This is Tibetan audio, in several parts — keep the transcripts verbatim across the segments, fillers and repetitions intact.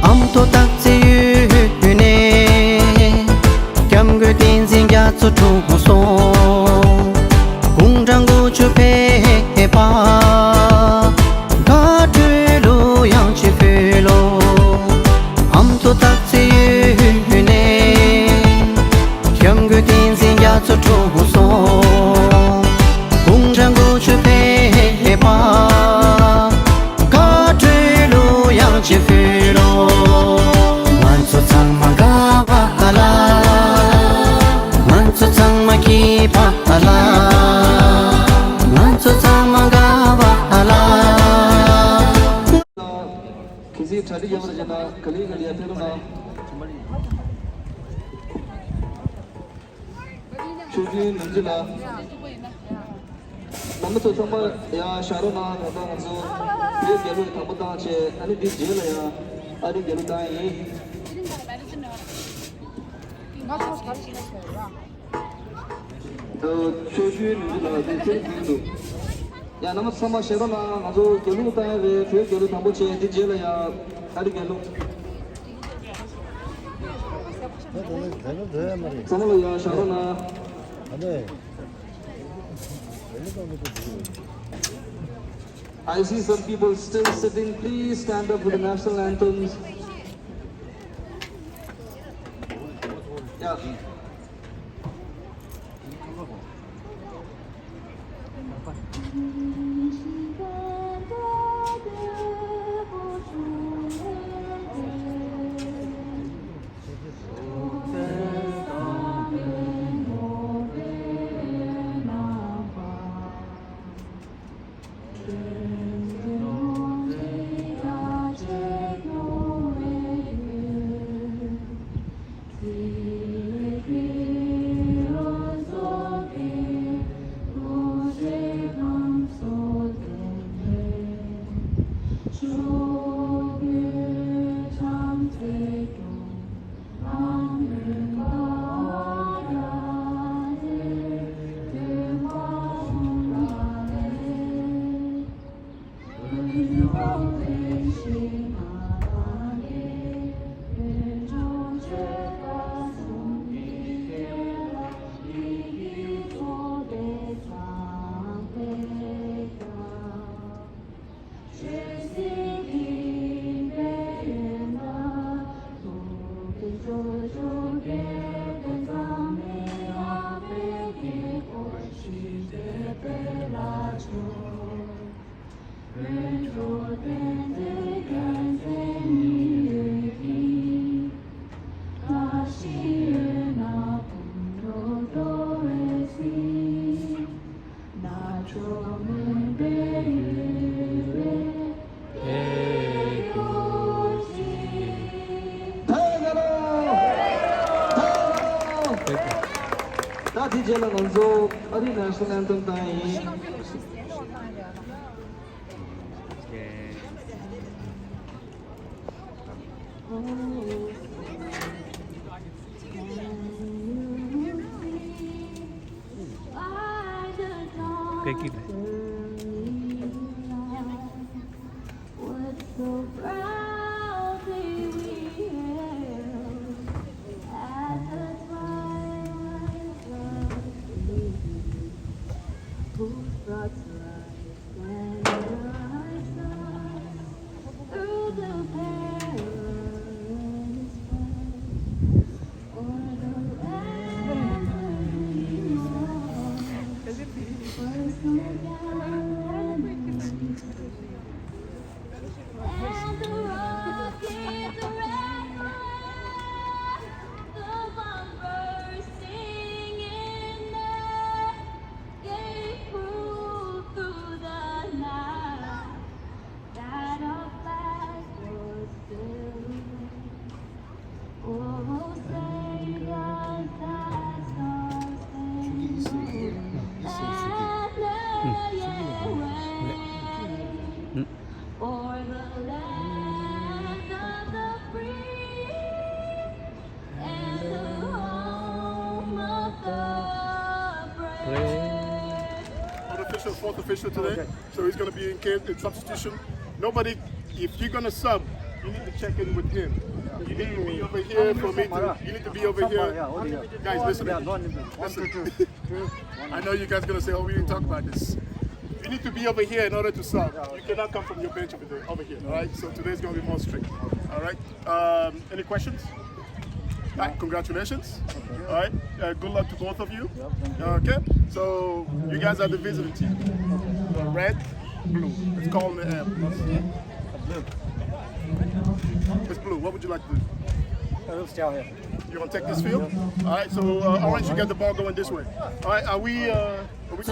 ཨ་མདོ་སྟག་རྩེ་ཡུལ་ནས། སྐྱབས་མགོན་བསྟན་འཛིན་རྒྱ་མཚོ་འཁྲུངས་སོང་། དགུང་གྲངས་དགུ་བཅུ་ཕེབས་པ། དགའ་སྤྲོའི་གླུ་དབྱངས་ཅིག་ཕུལ་ལོ། ཨ་མདོ་སྟག་རྩེ་ཡུལ་ནས། སྐྱབས་མགོན་བསྟན་འཛིན་རྒྱ་མཚོ་འཁྲུངས་སོང་། དགུང་གྲངས་དགུ་བཅུ་ཕེབས་པ། དགའ་སྤྲོའི་གླུ་དབྱངས་ཅིག་ཕུལ་ལོ། ང་ཚོ་ཚང་མ་དགའ་བ་ལ། ང་ཚོ་ཚང་མ་སྐྱིད་པ་ལ། ང་ཚོ་ཚང་མ་དགའ་བ་ལ། གལ་སྲིད་གྲ་སྒྲིག་ཡོད་པ་ཡིན་ན་ག་ལེ་ག་ལེ་ཡར་ཕེབས་རོགས་གནང་། ཆོས་སྐྱིད་ནོར་འཛིན་ལགས། རྣམ་པ་ཚོ་ཚང་མ་ཡར་བཞག་རོགས་གནང་། ད་ལྟ་ང་ཚོ་བོད་རྒྱལ་གླུ་དང་པོ་བཏང་བྱས། ཨ་ནི་འདི་རྗེས་ལ་ཡང་ཨ་རིའི་རྒྱལ་གླུ་བཏང་ཡིན། ཆོས་སྐྱིད་ནོར་འཛིན་ལགས་དེ་ཚེ་འཛིན་འདུག་ཡ། རྣམ་པ་ཚང་མ་བཞག་རོགས་གནང་། ང་ཚོ་རྒྱལ་གླུ་བཏང་ཡ་རེད། བོད་རྒྱལ་གླུ་དང་པོ་བྱས། འདི་རྗེས་ལ་ཡང་ཨ་རིའི་རྒྱལ་གླུ། ཚང་མ་ལ་ཡར་བཞག་རོགས་གནང་། I see some people still sitting. Please stand up for the national anthems. Yeah. ད་དེ་རྗེས་ལ་ང་ཚོ་ཨ་རིའི་national anthem བཏང་ཡིན། Unofficial fourth official today, so he's going to be in case in substitution. Nobody, if you're going to sub, you need to check in with him. You need to be over here for me to. You need to be over here. Guys, listen. Listen. I know you guys are going to say, "Oh, we didn't talk about this." You need to be over here in order to sub. You cannot come from your bench over there, over here. All right. So today's going to be more strict. All right. Um, any questions? All right, congratulations. All right, uh, good luck to both of you. Okay, so you guys are the visiting team. The red, blue. It's called the uh, blue. It's blue. What would you like to do? I will stay out here. You want to take this field? All right, so uh, orange, you get the ball going this way. All right, are we? Uh, are we?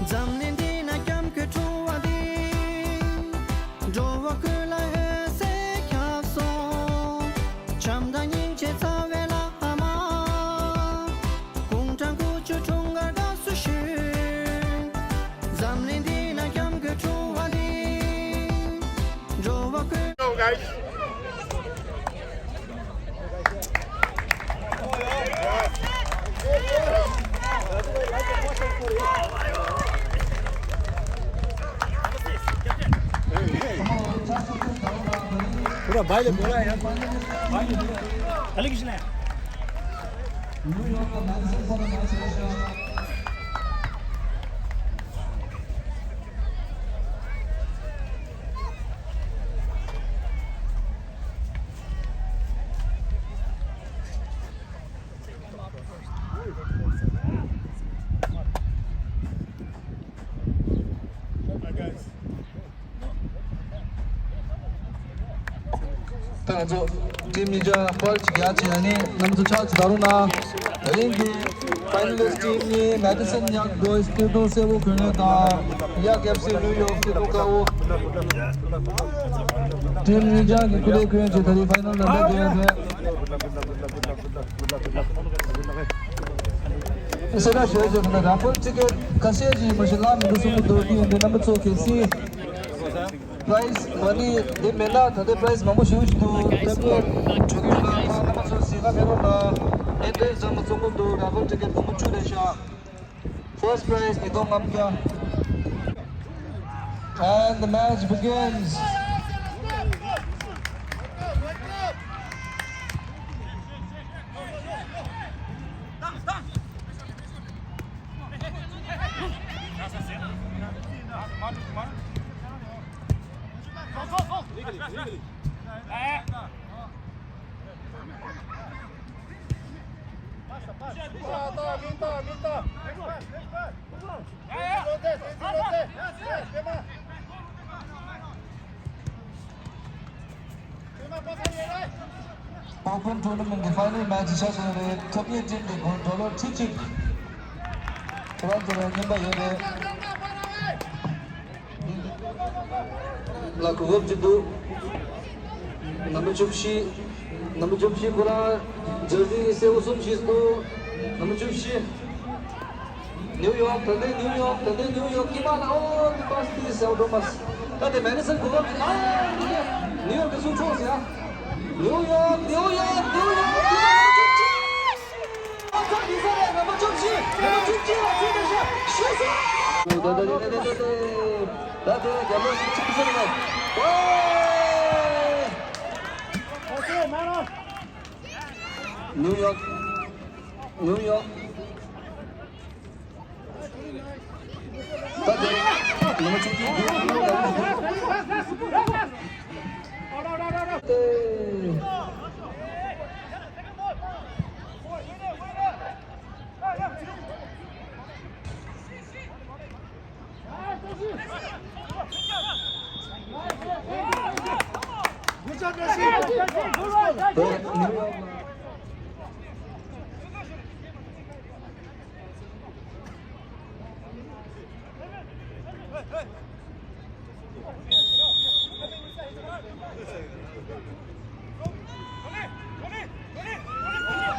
འཛམ་གླིང་འདི་ན་སྐྱབས་མགོན་འཁྲུངས་པ་འདི། འགྲོ་བ་ཀུན་ལ་འོད་ཟེར་ཁྱབ་སོང་། བྱམས་དང་སྙིང་རྗེ་རྩ་བའི་བླ་མ། དགུང་གྲངས་དགུ་བཅུ་འཁྲུངས་སྐར་དགའ་བསུ་ཞུ། འཛམ་གླིང་འདི་ན་སྐྱབས་མགོན་འཁྲུངས་པ་འདི། འགྲོ་བ་ཀུན། Go, guys. पूरा भाई ले, पूरा यार। भाई ले। अलग किसने? ད་ང་ཚོ་ཊིམ་གཉིས་ཆ་ཕར་གཅིག་ཡར་གཅིག་ཨ་ནི་རྣམ་པ་ཚོ་ཕྱག་གཅིག་ད་རུང་ན། ད་རིང་གི་ཕའི་ནལ་ལིསི་ཊིམ་གཉིས་མེ་ཌི་སན་ཡང་གོ་ཨེས་སྟོད་ཐུང་སེར་པོ་གོན་ནས་དང་། ཡ་ཀེབ་སི་ནིའུ་ཡོག་སི་ལོ་ཀ་བོ། ཊིམ་གཉིས་ཆ་གི་སྐུ་ལས་མཁན་གྱིས་ད་རིང་ཕའི་ནལ་ལ་སླེབས་ཡོད་རེད། སེ་ར་ཞོལ་ཟེར་ན་ར་ཕེལ་ཊི་ཀེ་ཊི་ཁ་ཤས་ཅིག་མ་གཞི་བླ་མི་འདུག་གསུང་གི་འདུག་དེ་ཡིན་དུས་རྣམ་པ་ཚོ་གལ་སྲིད་པ་ར་ཡི་ཛི་མ་ནི་འདི་མེད་ན་ད་ལྟའི་པ་ར་ཡི་ཛི་མང་པོ་ཞེ་པོ་ཞིག་འདུག་ཊེབ་ལེཊ་གྲོས་མོལ་གནང་དང་། རྣམ་པ་ཚོ་གཟིགས་ག་མེད་རོགས་གནང་། ཨེ་འདྲའི་ཟམ་མ་བཙོང་གི་འདུག་ར་ཕེལ་ཊི་ཀེ་ཊི་སྒོར་མོ་བཅུ་རེད་ཤག First prize ཉིས་སྟོང་ལྔ་བརྒྱ། And the match begins. Open tournament གི་ཕའི་ནལ་མེ་ཆི་ཆགས་བཞིན་རེད། ཐོབ་མཁན་ཊིམ་གྱི་དགུང་ཌོ་ལར་ཁྲི་གཅིག་ཁོ་རང་ཚོ་ལ་རྔན་པ་ཡོད་རེད། ལ་གོ་སྐབས་ཅིག་འདུག་ནམ་བར་བཅུ་བཞི། ནམ་བར་བཅུ་བཞི་ཁོ་རང་ཇར་སི་སེར་པོ་གསུམ་བཞེས་འདུག་ནམ་བར་བཅུ་བཞི། ནིའུ་ཡོག་ད་ལྟའི་ནིའུ་ཡོག་ད་ལྟའི་ནིའུ་ཡོག་གི་པ་ལ་ཨོ་ནི་པ་སི་ཏི་སེའོ་ཏོ་མཱས། ད་དེ་མེ་ཌི་སན་གོ་སྐབས་ཅིག་ཨ་ནིའུ་ཡོག་གི་སུ་ཚོགས་ཟེར་ཡ། ནིའུ་ཡོག་ནིའུ་ཡོག་ནིའུ་ཡོག་གི་པ་ལ་ཨོ་ཚ་དི་ས་རེད། ནམ་བར་བཅུ་བཞི་ནམ་བར་བཅུ་བཞི་ལ་ཚིག་དེ་ཤ་ཤི་སོང་། ད་དེ་རྒྱབ་ལོགས་ཤིག་ཆུང་ཟེར་ནས། ནིའུ་ཡོག་ནིའུ་ཡོག་ད་དེ་ནམ་བར་བཅུ་བཞི་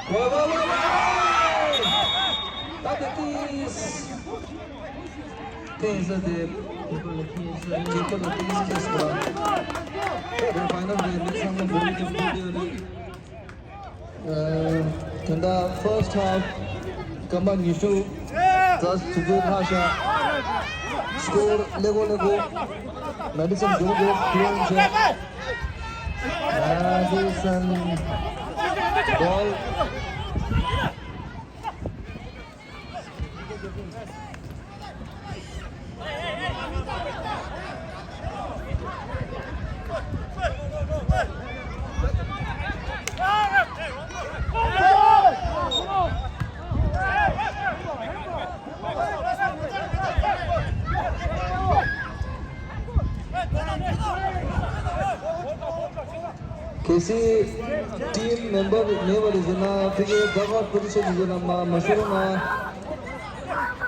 Wow, wow, wow, wow! That is things that the people, people that is just, uh, the final, the next one, the ད་ལྟ་first half སྐར་མ་ཉི་ཤུ་རྩ་དྲུག་ལྷག་ཤག་སྐོར་ཀླད་ཀོར་ཀླད་ཀོར། Madison མགྱོགས་མགྱོགས་ཁུར་བྱས། Madison ball. གལ་སྲིད་team member མེད་པ་རེད་ཟེར་ན། ཕ་གིའི་dugout position ཡིན་ན་མ་མ་ཤོར་རོགས་གནང་།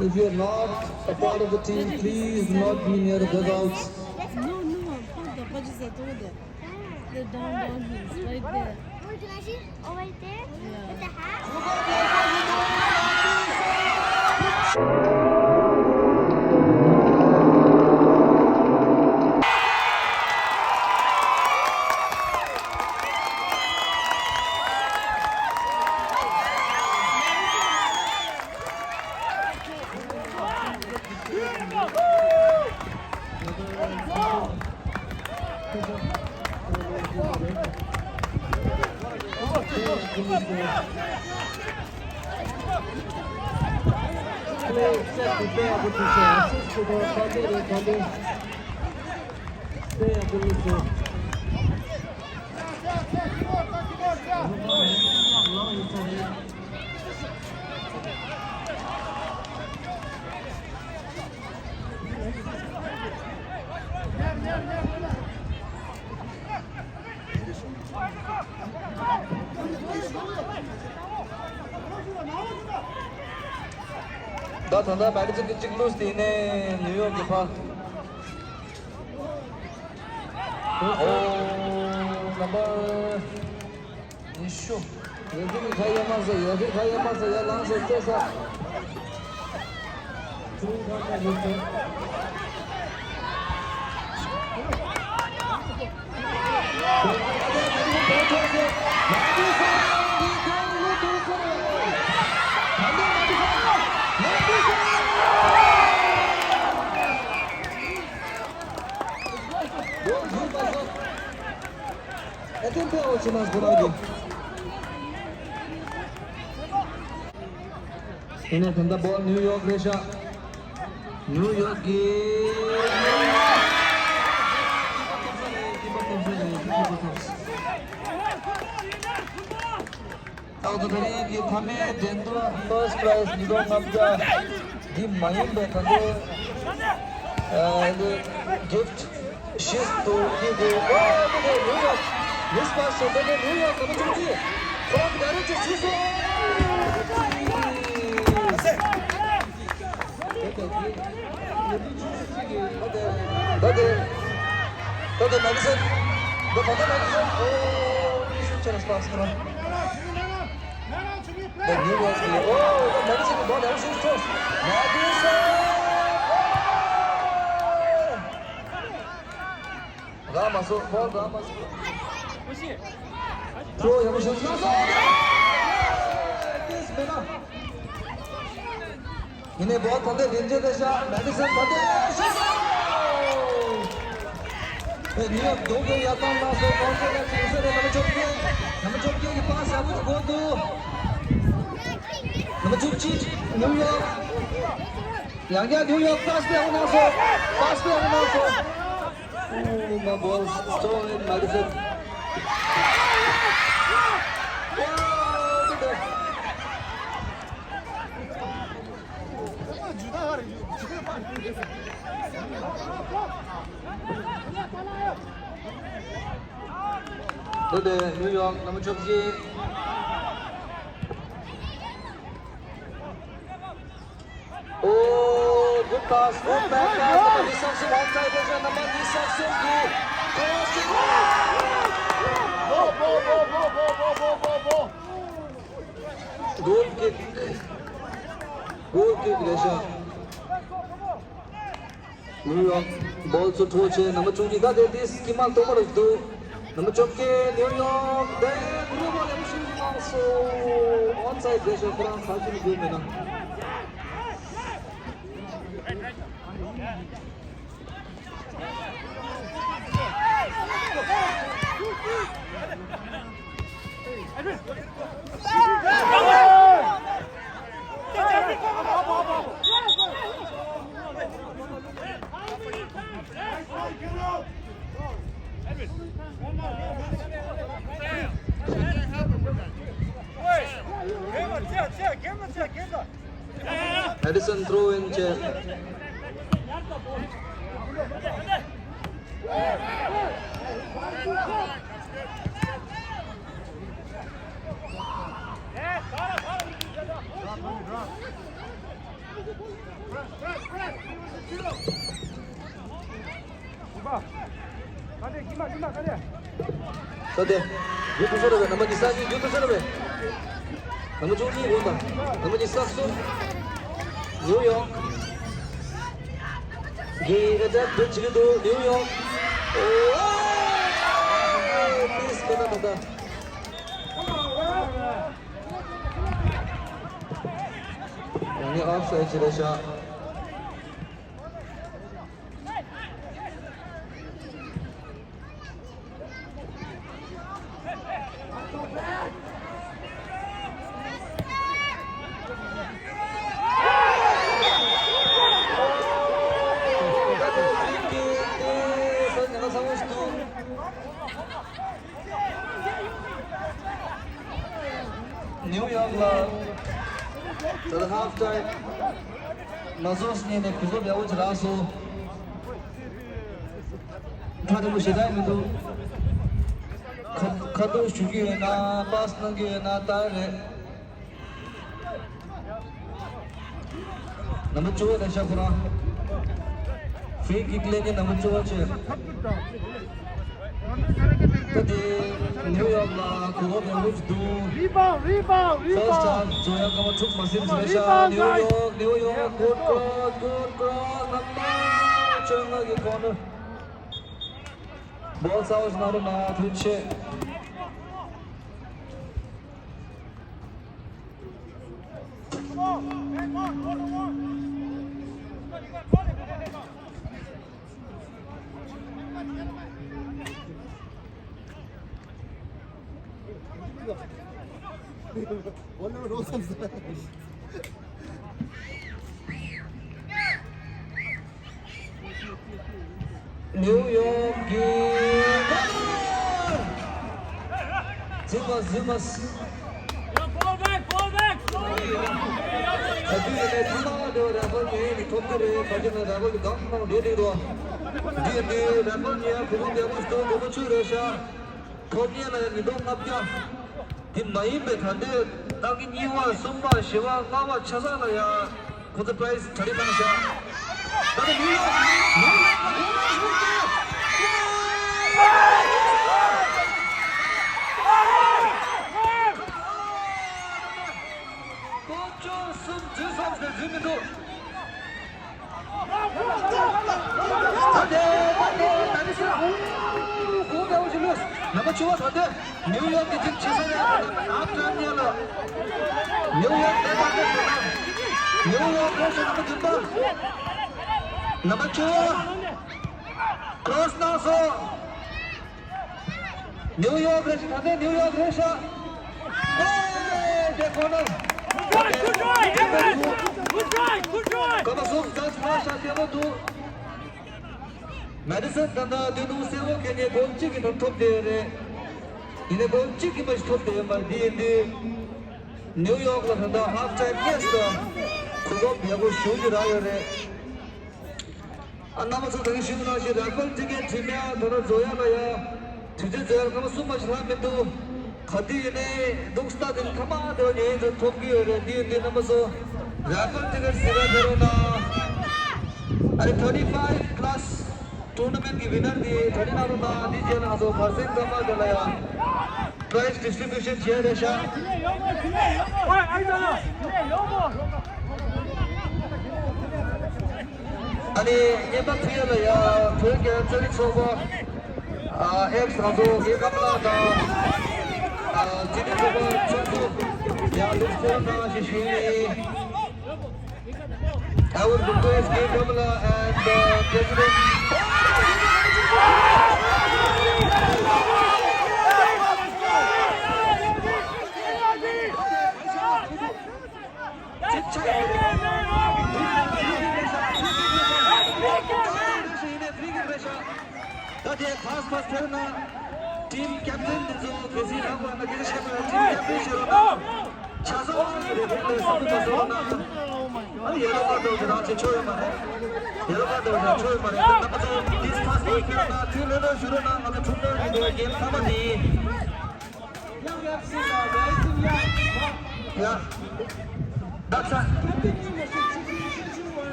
If you are not a part of the team, please do not be near the dugouts. No, no, put the budget at all there. The down, down here, right there. Where can I see? Over there? Yeah. With the hat? ད་ད་ལྟ་མེ་ཌི་སོན་གྱིས་གཅིག་བླུགས་ཏེ་ནས་ནིའུ་ཡོག་གི་ཕར། ཨོ། རྣམ་པ་ཉི་ཤུ། ཡ་ཧྥི་ཁ་ཡ་མ་ས། ཡ་ཧྥི་ཁ་ཡ་མ་ས། ཡ་ལངས་ས། རྩེ་ས། ཡིན་ནའི་ད་ལྟ་བོལ་ནིའུ་ཡོག་རེད་ཤག་ནིའུ་ཡོག་གི། ད་དུང་ད་རིང་གི་མཐའ་མའི་འགྲན་བསྡུར་first prize ཉིས་སྟོང་ལྔ་བརྒྱ་འདི་མ་ཡིན་པའི་ད་ལྟའི་ཨ་འདི་gift ཞིག་ཏུ་ཡིན་དགོས། ཨོ་ད་དེ་ནིའུ་ཡོག་མིས་པཱ་ཤོ་ད་དེ་ནིའུ་ཡོག་ད་མ་བྱུང་གི་ཁོང་གི་ཌའི་རེག་ཊར་ཞུས་སོང་། ད་དེ་ད་དེ་མ་གི་སེ་ད་ད་ད་མ་གི་སེ་ཨོ་ཤུ་ཆ་ར་སྤགས་སི་ཁ་ན། The new ones be, oh, the medicine ball, that was his toss. Madison! རག་མ་སོང་། བོལ་རག་མ་སོང་། ཐོ་ཡག་པོ་ཞིག་ལངས་སོང་། This better. ཡིན་ནའི་བོལ་ད་ལྟ་རིན་ཆེན་རེད་ཤག་མེ་ཌི་སོན་ད་ལྟ་ཤོད་སོང་། ཨེ་ནིའུ་ཡོག་མགྱོགས་པོ་ཡར་བཏང་གནང་སོང་། གོང་ཚད་ལ་ཅིག་ཟེར་ནས་ནམ་བཅོ་བརྒྱད། ནམ་བཅོ་བརྒྱད་ཀྱི་པཱ་སི་ཡག་པོ་ཅིག་དགོས་འདུག་ནམ་བཅུ་གཅིག་ནིའུ་ཡོག་ཡང་བསྐྱར་ནིའུ་ཡོག་པཱ་སི་ཡག་པོ་གནང་སོང་། པཱ་སི་ཡག་པོ་གནང་སོང་། Oh, my ball. Stolen in Madison. འདི་ནས་ནིའུ་ཡོག་ནམ་བཅུ་བཞི། Oh, good Pass, good pass, pass, number ཉི་ཤུ་རྩ་གསུམ, onside རེད་ཤག, number ཉི་ཤུ་རྩ་གསུམ་གྱི་cross kick. Goal kick, goal kick རེད་ཤག. ནིའུ་ཡོག་ball ཚུར་འཕྲོ་བྱས། number བཅུ་གཉིས། ད་དེ་དུས་དཀྱིལ་མ་སྟོང་པ་རུ་འདུག. number བཅོ་བརྒྱད་ནིའུ་ཡོག་དེ་ནིའུ་ཡོག་ལེགས་པོ་ཞིག་བླངས་སོང་། onside རེད་ཤག. ཁོ་རང་ཁ་ཤས་ནི་དགོས་མེད་ན། Madison throw in བྱས། ས་དེ། རྒྱུ་ཐུག་ས་རེད་པས། number ཉི་ཤུ་རྩ་གཉིས། རྒྱུ་ཐུག་ས་རེད་པས། number བཅུ་གཉིས་རེད་དང་། number ཉི་ཤུ་རྩ་གསུམ། ནིའུ་ཡོག་གི་attack བྱེད་ཀྱི་འདུག. ནིའུ་ཡོག་ཨོ། miss མེད་ན་མ་ད། ཡང་ནི་ཨོཕ་སའིཌ་ཅིག་རེད་ཤག. ནིའུ་ཡོག་ལ་ད་ལྟ་half time ནང་སོང་ནས་ནས་གོ་སྐབས་ཡག་པོ་ཅིག་རག་སོང་། ཁ་ཐུག་ཞེ་དྲག་མི་འདུག. ཁ་ཁ་ཐུག་ཞུ་རྒྱུ་ཡོད་ན་པཱ་སི་གནང་རྒྱུ་ཡོད་ན་ད་རེད། number བཅུ་པ་ལ་ཤ་ཁོ་རང་free kick ལེན་མཁན་number བཅུ་པ་བྱས། ད་དེ་ནིའུ་ཡོག་ལ་གོ་བ་ལེན་ལུགས་འདུག. Rebound, rebound, first half རྫོགས་ཡ་སྐར་མ་དྲུག་མ་ཟིན་ཟིན་ཤག. ནིའུ་ཡོག་ནིའུ་ཡོག good cross, good cross. number བཅོ་ལྔ་གི་corner. ball གསར་པ་ཞིག་གནང་རོགས་གནང་། ཐུགས་རྗེ་ཆེ། ནིའུ་ཡོག་གི་འཛིན་པ་འཛིན་པ། Fall back, fall back. ག་དུས་ཡིན་ནའི་ཐ་མ་དེ་རེ་ཕལ་ཉེ་ནས་ཐོབ་ཀྱི་རེད། ག་དུས་ནས་རེ་ཕལ་གྱི་གང་གནང་བསྡད་འདུག་དོ། འདི་འདི་རེ་ཕལ་ཉེ་གོ་སྐབས་ཡག་པོ་ཞིག་ཐོབ་དགོས་པ་ཆུ་རེད་ཤག་ཐོབ་ཉེ་ལ་ཡང་ཉིས་སྟོང་ལྔ་བརྒྱ། དེ་མ་ཡིན་པའི་ད་ལྟའི་ཏང་གི་གཉིས་པ་གསུམ་པ་བཞི་པ་ལྔ་པ་ཆ་ཚང་ལ་ཡང་ཁོ་ཚོ་prize གྲ་སྒྲིག་གནང་ཤག་ད་ལྟ་ནིའུ་ཡོག་ནིའུ་ཡོག་ལ་ཁོ་ཚོ་ཞུགས་ཏེ། ལྐོག་ཅོག་གསུམ་འཛུལ་སོང་ཟེར་འཛུལ་མི་འདུག་ད་ལྟའི་ད་ལྟའི་ད་ནི་ཤོད། གོང་དེ་འོ་ཞིག་ལུས། ནམ་པ་བཅུ་པ་ད་ལྟའི་ནིའུ་ཡོག་གི་ཅིག་བྱེད་ས་རེད། ཨ་ཀྲ་ཉེ་ལ། ནིའུ་ཡོག་དེ་ད་ལྟའི་ནིའུ་ཡོག་ཁོ་ཤོད། ནམ་པ་བདུན་པ། ནམ་པ་བཅུ་པ། cross གནང་སོང་། ནིའུ་ཡོག་རེད་ཤག་ད་ལྟའི་ནིའུ་ཡོག་རེད་ཤག་ཨེ་དེ་ཁོ་ན། Good try, good try, good try. སྐར་མ་གསུམ་ཟླ་ཚེ་ལ་ཤག་ལྟད་མོ་འདུག Madison ད་ལྟ་དུས་ཐུང་གསལ་པོ་ཁེལ་ནས་གོལ་གཅིག་གི་ཐོག་ཐོབ་བསྡད་ཡོད་རེད། ཡིན་ནའི་གོལ་གཅིག་གི་མ་ཞིག་ཐོབ་བསྡད་ཡོད་མ་རེད། འདི་ཡིན་དུས་ནིའུ་ཡོག་ལ་ད་ལྟ་half time གཉིས་སུ་གོ་སྐབས་ཡག་པོ་ཞེ་པོ་ཅིག་རག་ཡོད་རེད། ཨ་རྣམ་པ་ཚོ་ད་གིན་ཞུས་པ་ནང་བཞིན་རེ་ཕལ་ཊི་ཀེ་ཊི་འགྲིམ་ཡ་ད་ལྟ་རྫོགས་ཡ་ལ་ཡ། དུས་ཚོད་རྫོགས་ཡ་སྐར་མ་གསུམ་མ་ཞིག་ལྷག་མི་འདུག་ག་དུས་ཡིན་ནའི་འདུག་སྟ་དེ་ནི་ཐ་མ་དེ་བ་ཉེ་ཉེ་ཚོ་ཐོབ་ཀྱི་ཡོད་རེད། འདི་ཡིན་དུས་རྣམ་པ་ཚོ་རེ་ཕལ་ཊི་ཀེ་ཊི་གཟིགས་རོགས་གནང་། ཨ་ནི་ཐར་ཊི་ཕའིབ་ཀི་ལ་སི་ཊུར་ན་མེན་ཊི་གི་ཝི་ནར་དེ་ད་རིང་ནང་ལོ་ན་འདི་རྗེས་ལ་ང་ཚོ་བར་གསེང་སྐར་མ་དེ་ལ་ཡང་པ་རའིཛ་ཌི་སི་ཊི་རི་བིའུ་ཤན་བྱས་རེད་ཤག་ཨ་ནི་བརྙན་པར་ཕུལ་ཡ་ལ་ཡ་བོད་རྒྱལ་ཡོངས་རྩེད་རིགས་ཚོགས་པ་ཨེག་སི་ང་ཚོ་རྒན་ཀམ་ལགས་དང་རྩེད་རིགས་ཚོགས་པ་ཚོགས་གཙོ་ཡང་འདུག་ཐོན་གནང་ཞེས་ཞུ་ཡི། I would request K Kamala and the president. ད་དེ་ཁ་སི་ཕ་སི་ཐེར་ན་ཊིམ་ཀེབ་ཊན་འདི་ཚོ་གལ་སྲིད་རག་པ་ན་དེ་ཆེད་དུ་ཊིམ་ཀེབ་ཊན་ཞིག་རག་པ་ཆ་ཚང་བ་ཞིག་རེད། དེ་ལས་སུ་ཚོ་ན་ཨ་ཡེ་ལོ་ཀར་ཌི་འདི་རག་ཆེ་ཆོ་ཡོད་མ་རེད། ཡེ་ལོ་ཀར་ཌི་རག་ཆོ་ཡོད་མ་རེད། ད་ང་ཚོ་དིས་ཁ་སི་ཕ་སི་ཐེར་ན་དུས་ལོ་ལོ་ཞུ་རོགས་གནང་། ང་ཚོ་ཁྲུམ་ལོ་ཡིན་པའི་གེམ་ཚང་མ་དེ་ཡིན། ཡ། ད་ཚ།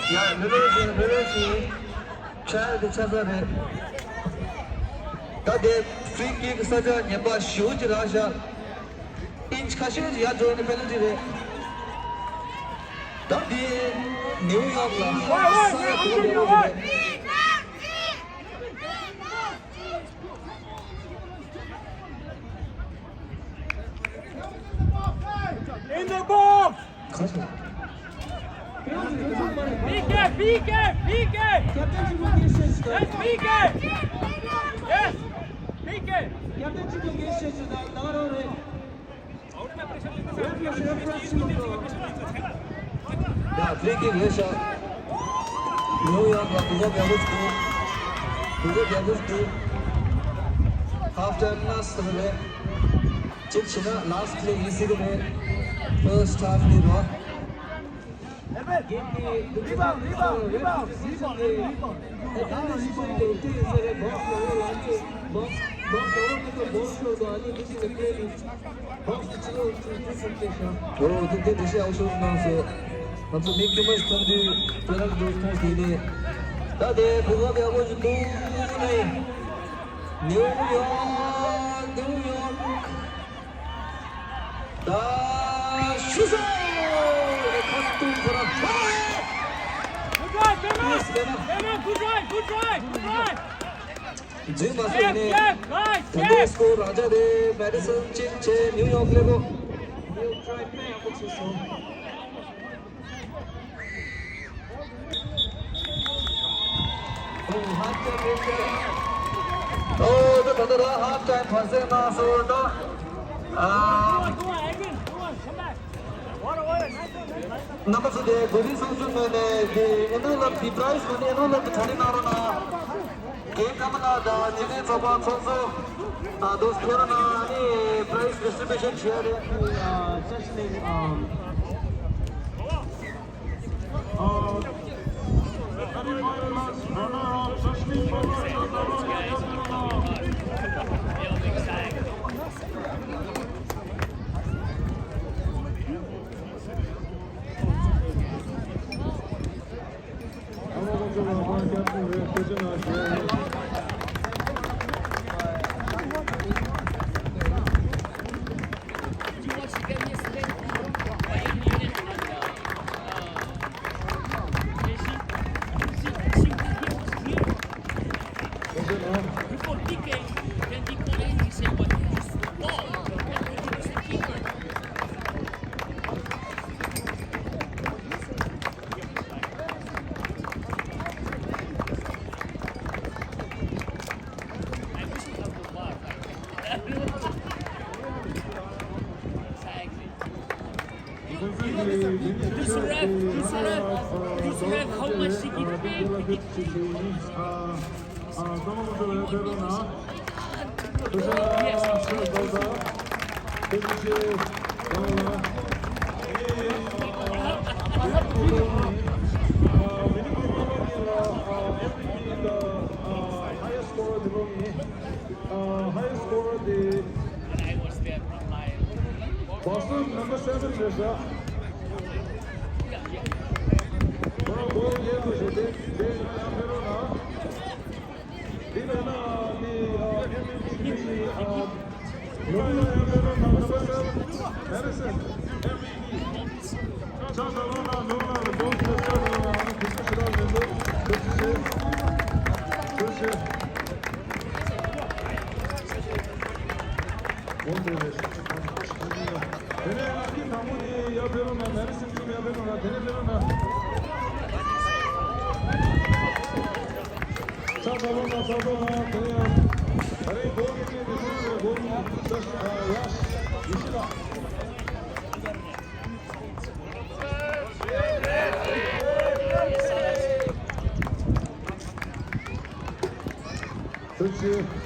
ཡ་ལོ་ལོ་ཞིག་ལོ་ལོ་ཞིག་ཁྲལ་དེ་ཆ་ཚང་རེད། ད་དེ་ཕི་རི་ཀིག་ས་ཆ་ངན་པ་ཞེ་པོ་ཅིག་རག་ཤག་ཨིན་ཆི་ཁ་ཤས་ཅིག་ཡར་འགྲོ་ནས་པེ་ནལ་ཊི་རེད། ད་དེ་ནིའུ་ཡོག་ལ་ས་ཡ་གོ་བདེ་པོ་རེད། In the box! ཁ་ཤས། P K, P K, P K! Yes, P K! Yes, P K! ཡ་ཕི་རི་ཀིག་རེད་ཤག་ནིའུ་ཡོག་ལ་གོ་སྐབས་ཡག་པོ་ཞིག་འདུག་གོ་སྐབས་ཡག་པོ་ཞིག་འདུག་ཧབ་ཊའིམ་ལ་སོང་རེད། གཅིག་བྱས་ན་ལ་སི་ཊི་པི་ལེ་ཡིན་སྲིད་ཀྱི་རེད། ཕར་སི་ཊི་ཧབ་འདི་རོ། Rebound, rebound, rebound, rebound. ཨོ་དེ་དེ་འགྲེལ་བཤད་ཡག་པོ་ཞིག་གནང་སོང་། ང་ཚོ་མི་དཀྱུས་མ་ཞིག་མཐོང་དུས་དཔེར་ན་འདུག་མཐོང་ཟིན་ནས། ད་དེ་གོ་སྐབས་ཡག་པོ་ཞིག་འདུག་ནས། ནིའུ་ཡོག་ནིའུ་ཡོག་ད་ཤི་སོང་། ཁ་ཐུག་ཁོ་རང་། Good try, Bema! Yes, Bema. Bema, good try, good try, good try. འཛུལ་མ་སོང་ནས། Yes, yes, nice, ད་ལྟའི་yes. སྐོར་རང་ཅག་དེ་མེ་ཌི་སོན་ཅིན་བྱས་ནིའུ་ཡོག་ལེབ་བོ། ནིའུ་ཡོག་ཊི་རའི་དཔེ་ཡག་པོ་བྱས་སོང་། ཨོ་ཧབ་ཊའིམ་རེད་ཤག་ཨོ་ད་ད་ད་ད་ཧབ་ཊའིམ་བར་གསེང་གནང་སོང་ད། ཨ། རྣམ་པ་ཚོ་དེ་གོ་སྒྲིག་སོང་ཚུལ་ངོས་ནས་དེ་ཨེ་ནོ་ལབ་ཀྱི་པ་རའིཛ་ངོས་ནས་ཨེ་ནོ་ལབ་ཀྱི་གྲ་སྒྲིག་གནང་རོགས་གནང་། རྒན་ཀམ་ལགས་དང་ཉེ་གནས་ཚོགས་པ་ཚོགས་གཙོ་དང་དུ་ཁོ་རང་ནང་ནས་པ་རའིཛ་ཌི་སི་ཊི་རི་བིའུ་ཤན་བྱེད་ཡ་རེད། ཨ་ཅག་ཅིག་ནས་ཨམ། Highest scorer དེ་Boston number seven རེད་ཤག་དེ་ནས་ཨ་ཁུ་དང་པོ་དེ་ཡར་ཕེབས་རོགས་གནང་། མེ་རི་སིམ་ཚུགས་ཡར་ཕེབས་རོགས་གནང་། དེ་ནས་ཕེབས་རོགས་གནང་། ཚ་ཚ་རོགས་གནང་། ཚ་ཚ་རོགས་གནང་། དེ་ནས་ད་རེས་སྒོ་གི་གནས་དེ་ཚོ་རེད། སྒོ་གི་ས་ཞིག་ཡ་ཡེ་ཤེས་ལགས། ཐུགས་རྗེ་ཆེ།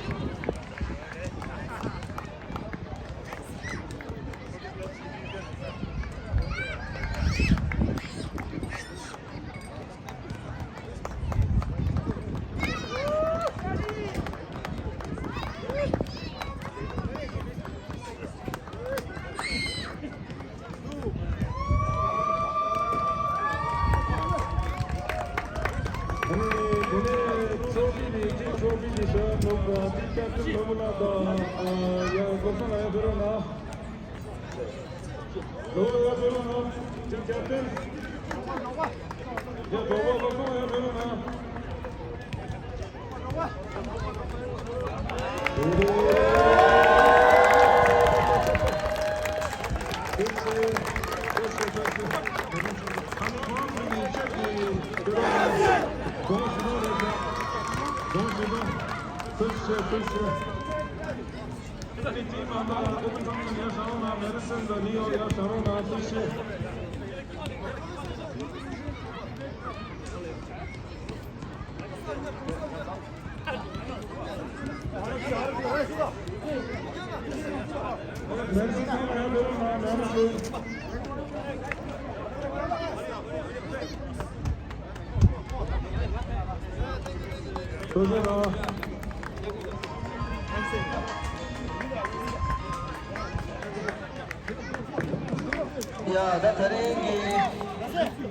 ཡ། ད་ད་རིང་གི་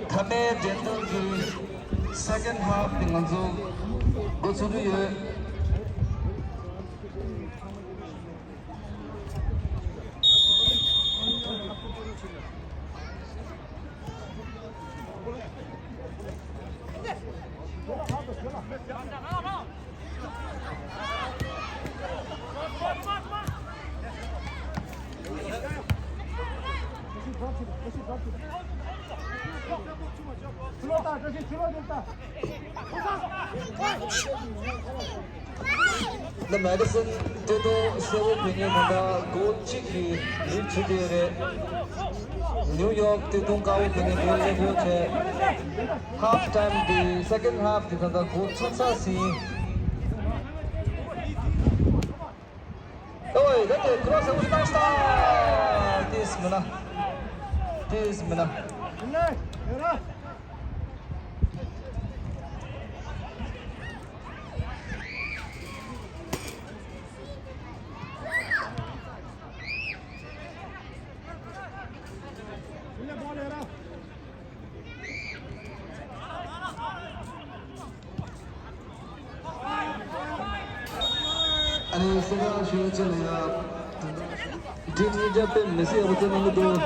མཐའ་མའི་འགྲན་བསྡུར་གྱི་second half དེ་ང་ཚོ་འགོ་ཚུགས་ཀྱི་ཡོད། ད་མེ་ཌི་སན་སྟོད་ཐོག་སེར་པོ་ཕེབས་མཁན་ད་ལྟ་གོལ་གཅིག་གི་ལིཌ་བྱེད་བསྡད་ཡོད་རེད། ནིའུ་ཡོག་སྟོད་ཐུང་དཀར་པོ་ཕེབས་མཁན་གོལ་གཉིས་ཕོག་བྱས། ཧབ་ཊའིམ་དེ་second half དེ་ད་ལྟ་འགོ་ཚུགས་ཚར་ཟིན། ཨོའི། ད་དེ་ཁོ་རང་ས་བོ་བཏང་སྟངས་དེས་མིན་ན། དེས་མིན་ན། ཨ་ནི་སེ་ག་ཞུ་ཡ་ཅི་ལ་ཡ། འདི་ནི་རྒྱབ་པའི་མི་སེར་ཡག་པོ་བཙལ་གནང་གི་འདུག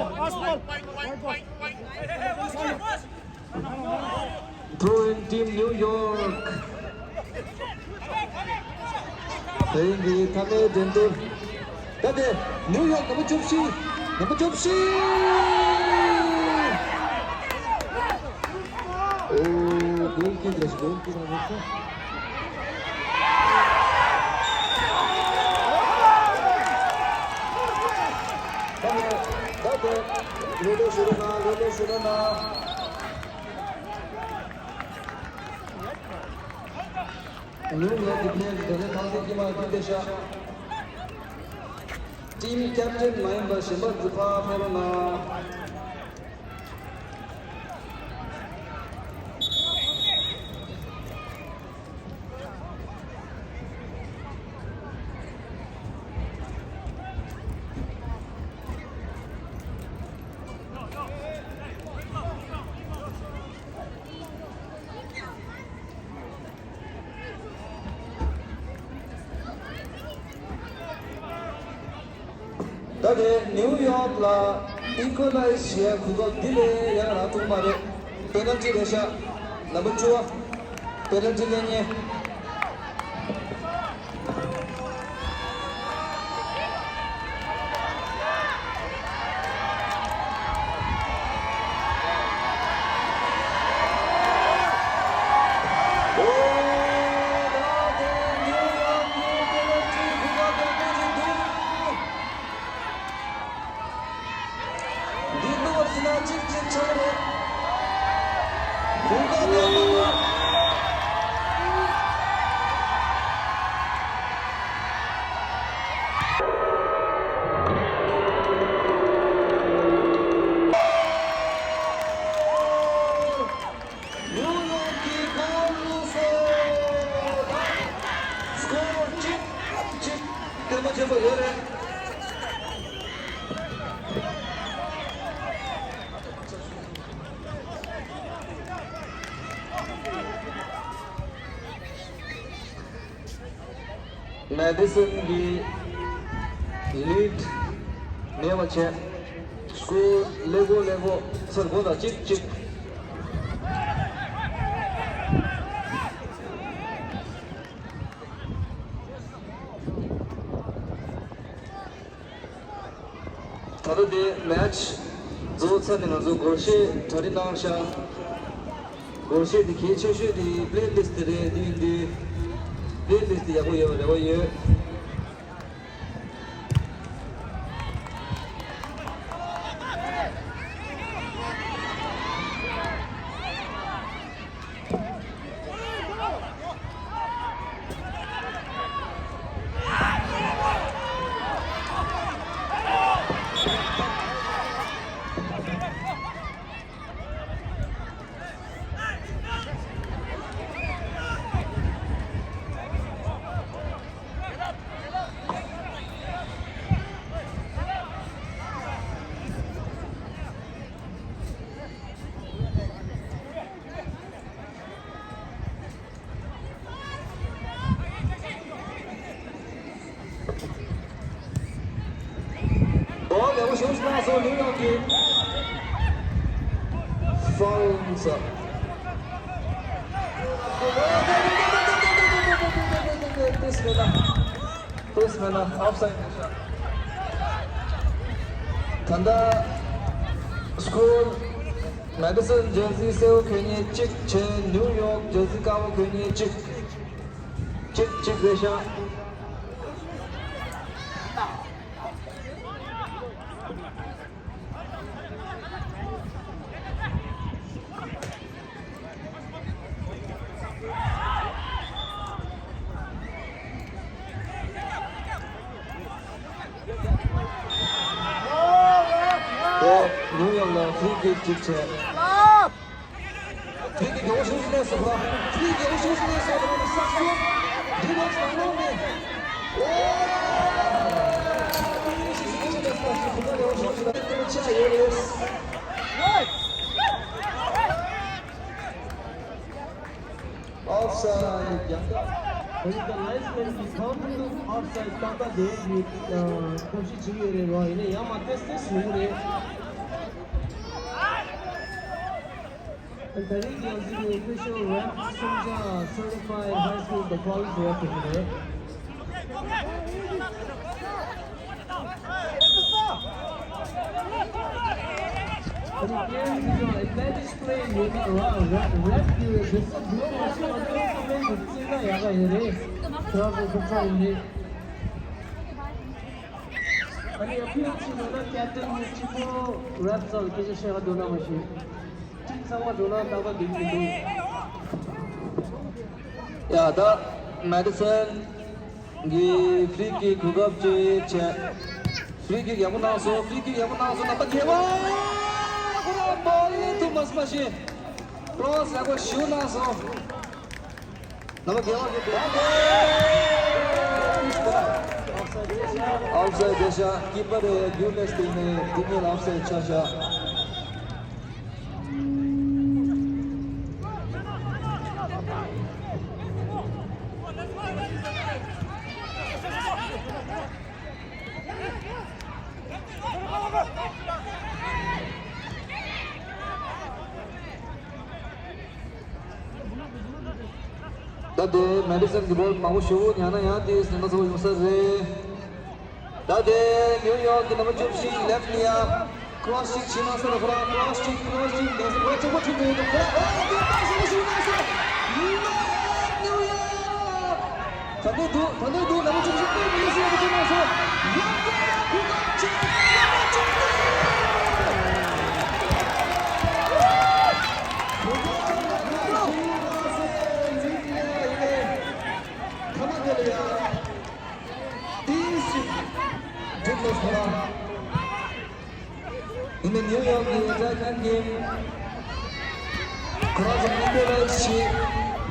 Throw in team New York. དེ་རིང་གི་མཐའ་མའི་འགྲན་བསྡུར། ད་དེ་ནིའུ་ཡོག་ནམ་བར་བཅུ་བཞི། ནམ་བར་བཅུ་བཞི། ཨོ། གོལ་ཀིག་རེད། གོལ་ཀིག་རེད། ད་དེ་ད་དེ་ལོ་ལོ་ཞུ་རོགས་གནང་། ལོ་ལོ་ཞུ་རོགས་གནང་། ནིའུ་ཡོག་གི་པི་ལེ་ཡར་དེ་ནས་ཐང་སེ་ཀྱི་མ་རྒྱུད་དེ་ཤ། ཊིམ་ཀེབ་ཊན་མ་ཡིན་པ་གཞན་པ་འཛུལ་ཕ་ཕེ་རོ་ན། རེད། ནིའུ་ཡོག་ལ་ཨི་ཀོ་ལའི་ཟི་བྱེད་ཡ་གོ་སྐབས་འདི་ལས་ཡག་རག་ཐུབ་མ་རེད། པེ་ནལ་ཊི་རེད་ཤག་ནམ་པར་བཅུ་པ། པེ་ནལ་ཊི་ལེན་མཁན། འདི་ལོ་ཟིན་ན་གཅིག་གཅིག་ཆགས་རེད། གོ་སྐབས་ཡག་པོ་ཡོད། ནིའུ་ཡོག་གི་གོ་ལུ་སོ། སྐོར་གཅིག་གཅིག་དེ་མ་ཆེན་པོ་ཡོད་རེད། མེ་ཌི་སན་གྱི་ལིཌ་མེད་པ་བྱས། སྐོར་ཀླད་ཀོར་ཀླད་ཀོར་སེར་པོ་དང་གཅིག་གཅིག་ད་ལྟ་དེ་མེ་ཆི་རྫོགས་ཚར་ནས་ང་ཚོ་སྒོར་གཞས་གྲ་སྒྲིག་གནང་ཤག་སྒོར་གཞས་དེ་གལ་ཆེ་ཤོས་དེ་པི་ལེ་ལིསྟ་དེ་རེད། དེ་ཡིན་དུས་པི་ལེ་ལིསྟ་དེ་ཡག་པོ་ཡོད་པའི་རེ་བ་ཡོད། འོ་ལེགས་པོ་ཞེ་པོ་ཞིག་གནང་སོང་། ནིའུ་ཡོག་གི་ཧྥའུལ་ཟ། ཏོག་ཙམ་མེད་ན། ཏོག་ཙམ་མེད་ན་ཨོཕ་སའིཌ་རེད་ཤག་ད་ལྟ་སྐོར་མེ་ཌི་སན་ཇར་སི་སེར་པོ་གྱོན་མཁན་གཅིག་བྱས། ནིའུ་ཡོག་ཇར་སི་དཀར་པོ་གྱོན་མཁན་གཅིག་གཅིག་གཅིག་རེད་ཤག་ཨོ། ནིའུ་ཡོག་ལ་ཕི་རི་ཀིག་གཅིག་བྱས། ཕི་རི་ཀིག་ཡག་པོ་ཞེ་པོ་ཞིག་སླེབས་སོང་། ཕི་རི་ཀིག་ཡག་པོ་ཞེ་པོ་ཞིག་སླེབས་སོང་། ད་ལྟ་སག་སོང་། ཌི་ཕེན་སི་ནང་ལོགས་ནས། ཨོ། ཕི་རི་ཀིག་ཞེ་པོ་ཞིག་སླེབས་སོང་། གོ་སྐབས་ཡག་པོ་ཞེ་པོ་ཞིག་ལ་ཏེ་ཆ་ཡོད་རེད། ཨོཕ་སའིཌ་རྒྱག་སྐབས། ད་ལའིན་སི་མེན་གྱིས་གང་ཐུབ་ཐུབ་ཨོཕ་སའིཌ་ཏག་ཏག་དེ་གི་ཐབས་ཤེས་བྱེད་ཀྱི་ཡོད་རེད་རོ། ཡིན་ན་ཡང་མ་ཏོག་ཙམ་ཟུར་རེད། ད་རེས་ཀྱི་ཡང་ཟིག་གི་ཨོ་ཕི་ཤལ་རེཕ་སུམ་ཆ་སར་ཊི་ཕའིཌ་ཧའི་སི་ཀུལ་དང་ཀོ་ལེཇ་རེཕ་རེད། ཨ་ནི་པི་ཨེམ་སི་ཚོ་ཨེ་ཌི་ཝན་ཊེཇ་པི་ལེ་ཡིན་ན་ར་རེ་རེ་ཀི་བེ་སི་ལོ་མ་ཤི་བ་ནི་ཨེ་ཌི་ཝན་ཊེཇ་བརྩི་ན་ཡག་ག་ཡོད་རེད། ཁྱོད་ཚོ་ཚོ་ཚོ་ཡིན་རེད། ཨ་ནི་ཨ་ཕི་ཡོད་ཅིག་ཡོད་ན་ཀེབ་ཊན་ནི་གཅིག་པོ་རེཕ་ཚོ་ལ་སྐད་ཆ་བཤད་ག་འདོད་ན་མ་ཤེས། གཅིག་ཚང་མ་འགྲོ་ན་རྟག་པར་འགྲིག་གི་འདུག་ཡ་ད་མེ་ཌི་སན་གྱི་ཕི་རི་ཀིག་གོ་སྐབས་ཅིག་བྱས། ཕི་རི་ཀིག་ཡག་པོ་གནང་སོང་། ཕི་རི་ཀིག་ཡག་པོ་གནང་སོང་། རྣམ་པ་རྒྱལ་བ་ཁོ་རང་བོ་ལེ་ཐུབ་མ་སོང་མ་ཤེས། ཀྲོ་སི་ཡག་པོ་ཞེ་པོ་གནང་སོང་། རྣམ་པ་རྒྱལ་བ་གི་ཨོཕ་སའིཌ་རེད་ཤག་ཀི་པར་རེད། རྒྱུགས་ལས་སྟེང་ནས་འདི་ཉིད་ལ་ཨོཕ་སའིཌ་ཆགས་ཤག་ད་དེ་མེ་ཌི་སན་གྱི་བོལ་མང་པོ་ཞུ་ཉག་ན་ཡང་དེ་སེང་ག་ཚོ་ཡོང་ས་རེད། ད་དེ་ནིའུ་ཡོག་གི་ནམ་བཅུ་བཞི་ལེབ་ནི་ཡ། ཀྲོ་སི་ཅིག་ཕྱི་ནང་སོ་ལ་ཁོ་རང་ཀྲོ་སི་ཅིག་ཀྲོ་སི་ཅིག་ནས་སོ་ཁོ་རང་ཆེན་པོ་ཁྲིད་དེ་ཡོད་དོ་ཁོ་རང་ཨོ་དེ་ད་ཞིག་ཞིག་ནང་སོ་ལེབ་ནིའུ་ཡོག་ད་དེ་འདུག་ད་དེ་འདུག་ནམ་བཅུ་བཞི་ལེབ་ནི་ཡ་སོ་ཡ་ཁོ་ཆེན་ནང་སོ་ཡོག་ཁོ་རང་ཆེན་པོ་ཁྲིད་དེ། ཐ་མ་དེ་ལ་ཡ། དེའི་ཞིག་འགྲིག་ལ་སོང་ལ། In the New York New York American game. ཁོ་རང་ཚོ་མི་འདོད་ལ་ཞིག་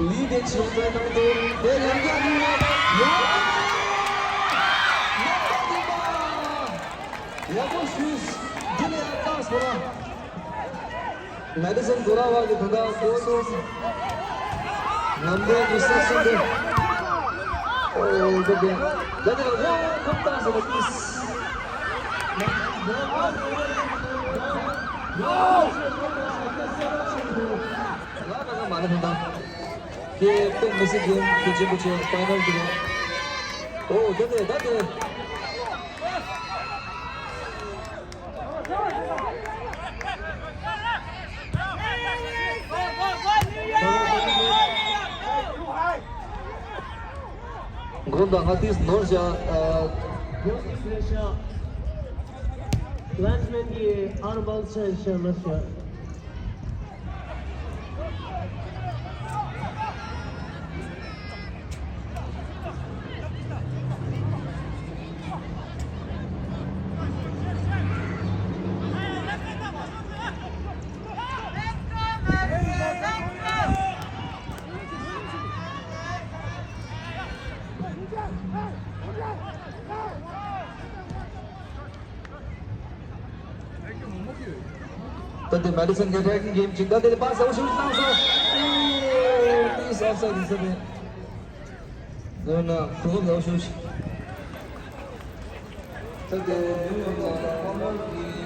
ལུས་དེ་ཆེ་བའི་ནང་དུ་དེ་ཡང་བསྐྱར་ནིའུ་ཡོག་ཡང་ཡག་པོ་ཞུས། འདི་ལ་ཡང་བཏང་སོང་ལ། མེ་ཌི་སན་སྐོར་ར་བ་གི་དོན་དག་གོ་སོང་། ནམ་རྒྱུན་གྱི་སེམས་སུ་འདི། ཨོ་འདི་འདི། ད་ནི་རོ་ཁོམ་བཏང་སོང་ལ་ཏིས། ལ་ད་ང་མ་ནི་དོན་དག་ཁྱེད་དཔེ་མི་སྲིད་ཀྱི་ཁྱེད་ཆེན་པོ་ཆེ་ཕའི་ནལ་འདི་རེད། ཨོ་འདི་འདི་ད་འདི། མགོ་དང་ང་ཏིས་ནོར་བཞག་ཨ། Clansman གྱི་ཨར་བལ་ཆེ་ཤ་ནོར་བཞག་ད་དེ་མེ་ཌི་སན་གྱི་ཊེག་གིང་གེམ་ཅིག་ད་དེ་པཱ་སི་ཡག་པོ་ཞིག་བཏང་སོང་། ཨོ་ཏིས་ཨོཕ་སའིཌ་ཡིན་ས་རེད། ནོ་ནོ་ཁོ་ལོ་ཤུ་ཤི། ད་དེ་ནིའུ་ཡོག་ལ་ཧོམ་ཝོརྐ་གི།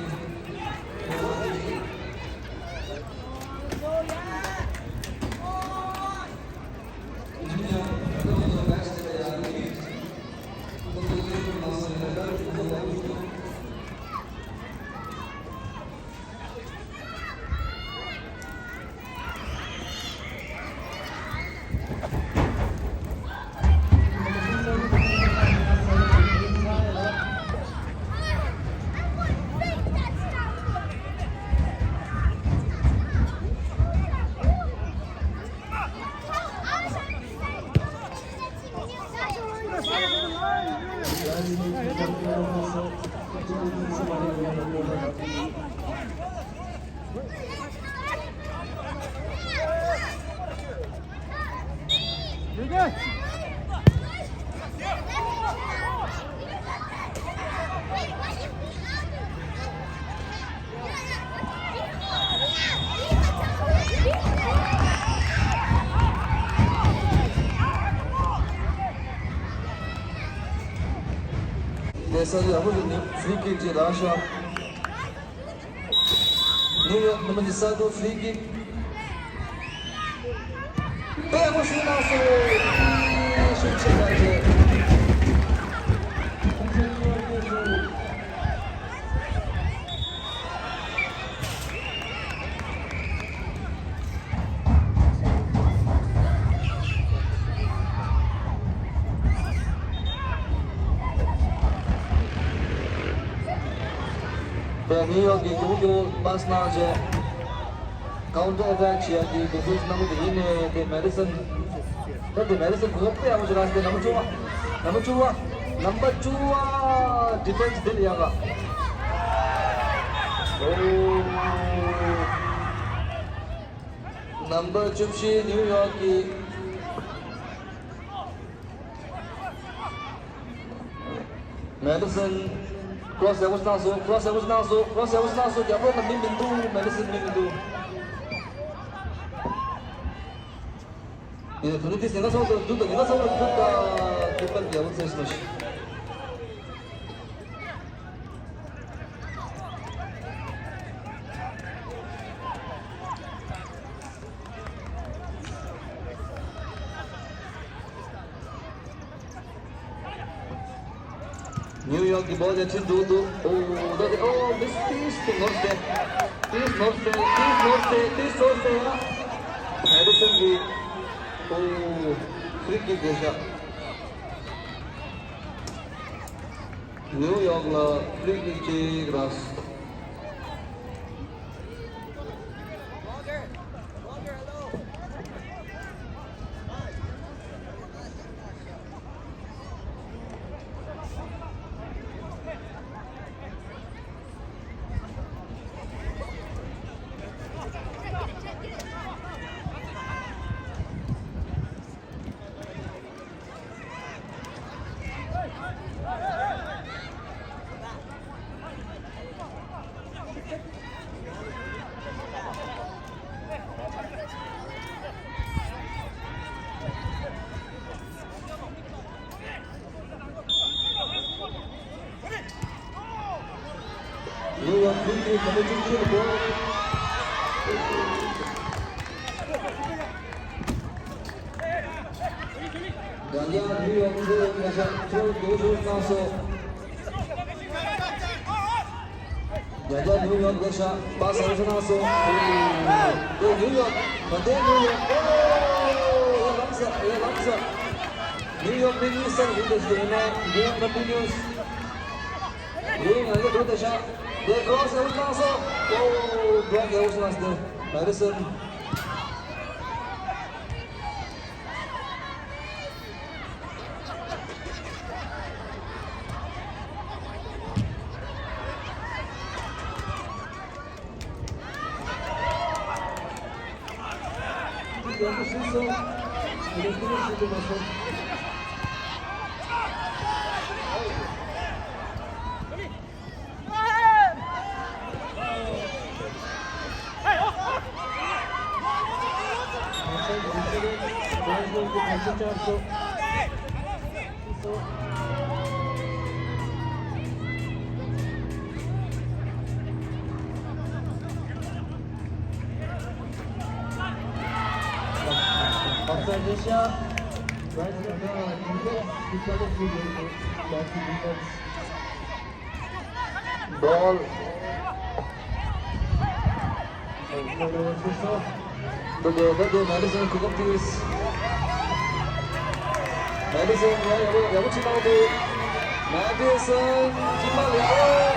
དེ་ས་ཡག་པོ་ཞིག་ནི་ཧྥི་རི་ཀིག་ཅིག་རག་ཤག་ནིའུ་ཡོག་ནུབ་མོ་ནི་ས་ཁུལ་ཧྥི་རི་ཀིག་དཔེ་ཡག་པོ་ཞིག་གནང་སོང་། ཤུགས་ཆེ་བ་རེད། དེ་ནིའུ་ཡོག་གི་གུང་གུང་པཱ་སི་གནང་རྗེས། ཀའུན་ཊར་ཨེ་ཊེག་བྱེད་ཡག་གི་དེ་ཚོ་གནང་གི་ཡིན་ནས་དེ་མེ་ཌི་སན། ད་དེ་མེ་ཌི་སན་གོ་སྐབས་དཔེ་ཡག་པོ་ཞིག་རག་སྟེ་ནམ་བཅུ་བ། ནམ་བཅུ་བ། ནམ་བཅུ་བ་ཌི་ཕེན་སི་འདི་ལ་ཡག་ག་ཨོ། ནམ་བར་བཅུ་བཞི་ནིའུ་ཡོག་གི། མེ་ཌི་སན། ཁོ་རང་ཡག་པོ་གནང་སོང་། ཁོ་རང་ཡག་པོ་གནང་སོང་། ཁོ་རང་ཡག་པོ་གནང་སོང་། རྒྱབ་ལོགས་ན་མི་མི་འདུག་མེ་ཌི་སན་མི་མི་འདུག་ཡིན་ནའི་དོ་ནི་དེ་ཟིན་ན་སོང་དང་འདུག་དང་ཡིན་ན་སོང་དང་འདུག་དང་འདུག་པ་ཡག་པོ་བྱས་སོང་ཞིག་ནིའུ་ཡོག་གི་བོལ་ཡར་ཁྲིད་འགྲོ་འདུག་ཨོ་ད་དེ་ཨོ་མིས། ཏིས་ཏིས་ཏིས་ནོར་སེ། ཏིས་ནོར་སེ། ཏིས་ནོར་སེ། ཏིས་ནོར་སེ་ཡ། ཧེ་རི་སན་གི་ཨོ་ཕི་རི་ཀིག་བརྒྱབ་ཤག་ནིའུ་ཡོག་ལ་ཕི་རི་ཀིག་ཅིག་རག་ནིའུ་ཡོག་ཕི་རི་ཀིག་ག་ནས་ཅིག་ཅིག་གོ། རྒྱ་རྒྱ་ནིའུ་ཡོག་ཁོ་ཁ་ཤ་ཁོ་དགོས་ཤོར་གནང་སོང་། རྒྱ་རྒྱ་ནིའུ་ཡོག་དགོས་ཤ་པ་སང་ཤ་གནང་སོང་། ཨོ་ནིའུ་ཡོག་ད་ལྟའི་ནིའུ་ཡོག་ཨོ་ཡ་ལམ་ས་ཡ་ལམ་ས། ནིའུ་ཡོག་མི་གཉིས་སར་ཡིན་པའི་ཟེར་ན་གེམ་ཀོན་ཊི་ནིའུ་སི། ཡིན་ང་གི་འགྲོ་དེ་ཤ་དེ་ཀོ་རོ་སི་ཨའུ་ཊི་གནང་སོང་། ཨོ་བྷོལ་ཨའུ་ཊི་གནང་སྟེ་ཧེ་རི་སན། Ball. འདི་འདི་འདི་འདི་མེ་ཌི་སན་གོ་སྐབས་དེ། མེ་ཌི་སན་ཡ་ཡག་པོ་ཡག་པོ་ཅིག་བཏང་འདུག་མེ་ཌི་སན་གྱིས་མ་ལེགས་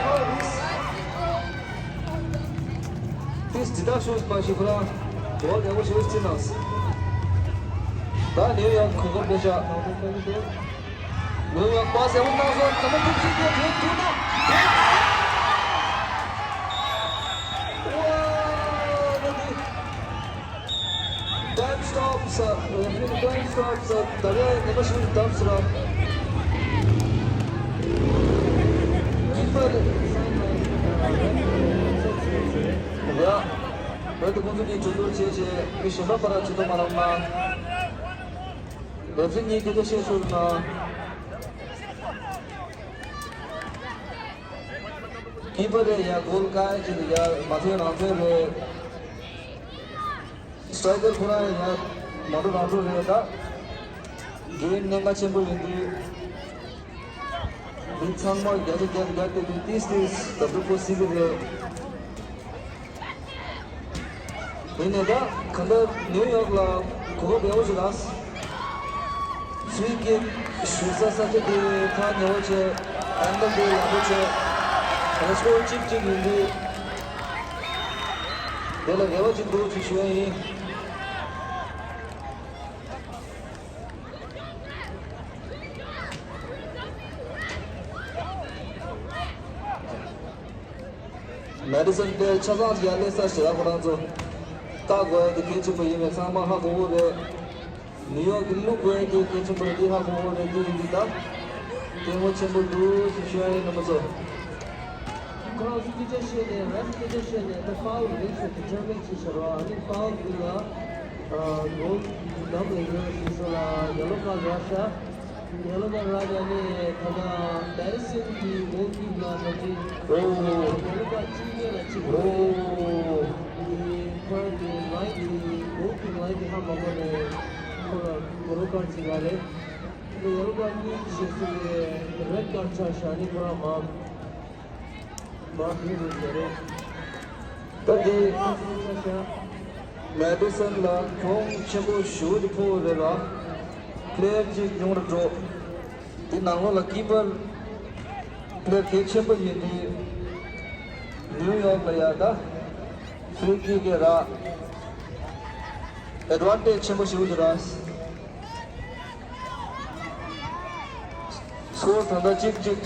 པོ་རིས། དེ་ཇི་ལྟར་ཤོད་པ་ཞིག་ཁོ་རང་བོལ་ཡག་པོ་ཞིག་ཅིག་གནང་། ད་ནིའུ་ཡོག་གོ་སྐབས་དེ་ཤག་ནིའུ་ཡོག་པ་སེ་འོང་ཏང་སོ་ད་མ་ཐུག་ཅིག་གི་དེ་ཐུག་ན། ཝ་ད་དེ། Time stop ས་རེ་ཕི་རི་time stop ས་ད་རེ་ནེ་མ་ཤི་ཏམ་སི་ར། ཀི་པར་ཡ། བོད་དུ་ཁོང་ཚོ་གཉིས་གྲོས་བསྡུར་བྱས་བྱས་མི་གཞན་པ་པར་ཇུས་གཏོགས་མ་གནང་ན། རེ་ཕི་རི་གཉིས་དེ་འདྲ་བཤད་ཤོར་ན། ཀི་པར་རེད་ཡ། གོལ་ཀ་ཅིག་ཡ་མ་ཐོན་རང་ཐོན་རེད། སི་ཊ་རའི་ཀར་ཁོ་རང་ཡ་མ་འགྲོ་རང་འགྲོ་རེད་ད། གེམ་གནད་འགག་ཆེན་པོ་ཡིན་དུས། མི་ཚང་མ་རྒྱ་ཆེ་རྒྱ་རྒྱ་དེ་དུས་ཏིས་ཏིས་ད་དུ་ཁོ་སྲིད་གི་རེད། ཡིན་ནའི་ད་ག་འདྲ་ནིའུ་ཡོག་ལ་གོ་སྐབས་ཡག་པོ་ཞིག་རག་ཕི་རི་ཀིག་ཞུ་ས་ས་ཆ་དེ་ཐག་ཉེ་བོ་བྱས། ཨེང་གལ་དེ་ཡག་པོ་བྱས། ད་སྐོར་གཅིག་གཅིག་ཡིན་དུས། དེ་ལ་རེ་བ་ཅིག་འདུག་ཅེས་ཞུ་ཡ་ཡིན། མེ་ཌི་སན་དེ་ཆ་ཚང་ཞིག་ཡར་སླེབས་ས་ཞིག་ལ་ཁོ་རང་ཚོ་ལྟ་དགོས་ཡ་དེ་གལ་ཆེན་པོ་ཡིན་པས་ཚང་མ་ཧ་གོ་གི་རེད། ནིའུ་ཡོག་གི་ལུག་དགོས་ཡ་དེ་གལ་ཆེན་པོ་རེད། འདི་ཧ་གོ་གི་རེད། འདི་ཡིན་འདི་ལྟ་གལ་མོ་ཆེན་པོ་འདུག་ཅེས་ཞུ་ཡ་ཡིན། རྣམ་པ་ཚོ། ཁོ་རང་ཚོ་སྐད་ཆ་བཤད་ནས་རེབ་སི་སྐད་ཆ་བཤད་ནས་ད་ཕའུལ་རེད་ཟེར་ཏེ་ཊར་མིན་ཊི་བྱས་བཞག་ར། ཨ་ནི་ཕའུལ་འདི་ལ་ཨ་གོལ་ལམ་ལ་ཡོད་ཟེར་སོང་ལ་ཡེ་ལོ་ཁ་རག་ཤག་ཡེ་ལོ་ཁ་རག་ནས་ཨ་ནི་ད་ལྟ་མེ་ཌི་སན་གྱི་གོལ་ཀིབ་ལ་ད་ཅིག་ཨོ། ཡེ་ལོ་ཁ་གཅིག་གཉིས་ལ་གཅིག་ཨོ། ཨ་ནི་ཁོ་རང་གི་ལའིན་གྱི་གོལ་ཀིབ་ལའིན་གྱི་ཧ་མ་གོ་ནས་ཁོ་ལ་ཡེ་ལོ་ཁ་གཅིག་རག་རེད། ཡོ་རོབ་གཉིས་ཀྱི་ཞེས་སུ་ཡི་རེད་ཀར་ཆ་བཞག་ནི་ཁོ་རང་མ་མ་ཕེབས་རེད་ཟེར་རེད། ད་དེ་ཆ་བཞག་མེ་ཌི་སན་ལ་གྱོང་ཆེན་པོ་ཞེ་པོ་ཅིག་ཕོག་ཡོད་རེད་ལ། པི་ལེ་ཡར་གཅིག་ཉུང་རུ་འགྲོ། དེ་ནང་ལོགས་ལ་ཀི་པར་པི་ལེ་ཡར་གལ་ཆེན་པོ་ཡིན་དུས་ནིའུ་ཡོག་ལ་ཡ་ད་ཧྥི་རི་ཀིག་གི་ར་ཨེ་ཌི་ཝན་ཊེཇ་ཆེན་པོ་ཞེ་པོ་ཅིག་རག་སི་ཀོར་ད་ལྟ་གཅིག་གཅིག་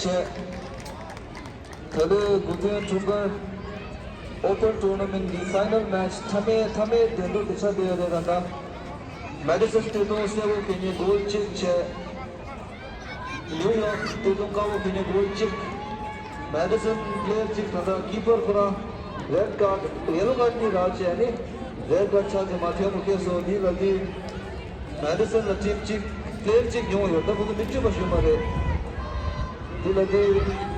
བྱས། ད་ལོའི་དགུ་ཐེངས་འཁྲུངས་སྐར་ཨོ་པན་ཊུར་ན་མེན་ཊི་གི་ཕའི་ནལ་མེ་ཆི་མཐའ་མའི་མཐའ་མའི་འགྲན་བསྡུར་དེ་ཆགས་བསྡད་ཡོད་རེད། ད་ལྟ་མེ་ཌི་སན་སྟོད་ཐུང་སེར་པོ་ཁེ་ཉིན་གོལ་གཅིག་བྱས། ནིའུ་ཡོག་སྟོད་ཐུང་དཀར་པོ་ཁེ་ཉིན་གོལ་གཅིག་མེ་ཌི་སན་པི་ལེ་ཡར་གཅིག་ད་ལྟ་ཀི་པར་ཁོ་རང་རེད་ཀར་ཡེ་ལོ་ཀར་གཉིས་རག་བྱས་ནི་རེད་ཀར་ཆགས་ཏེ་མ་ཐོན་པ་སྐྱེས་སོང་། འདི་ལ་འདི། མེ་ཌི་སན་ལ་ཊིམ་གཅིག་པི་ལེ་ཡར་གཅིག་ཉུང་ཡོད། ད་ཁོ་ཚོ་མི་བཅུ་པ་ཞུས་པ་རེད། འདི་ལ་འདི་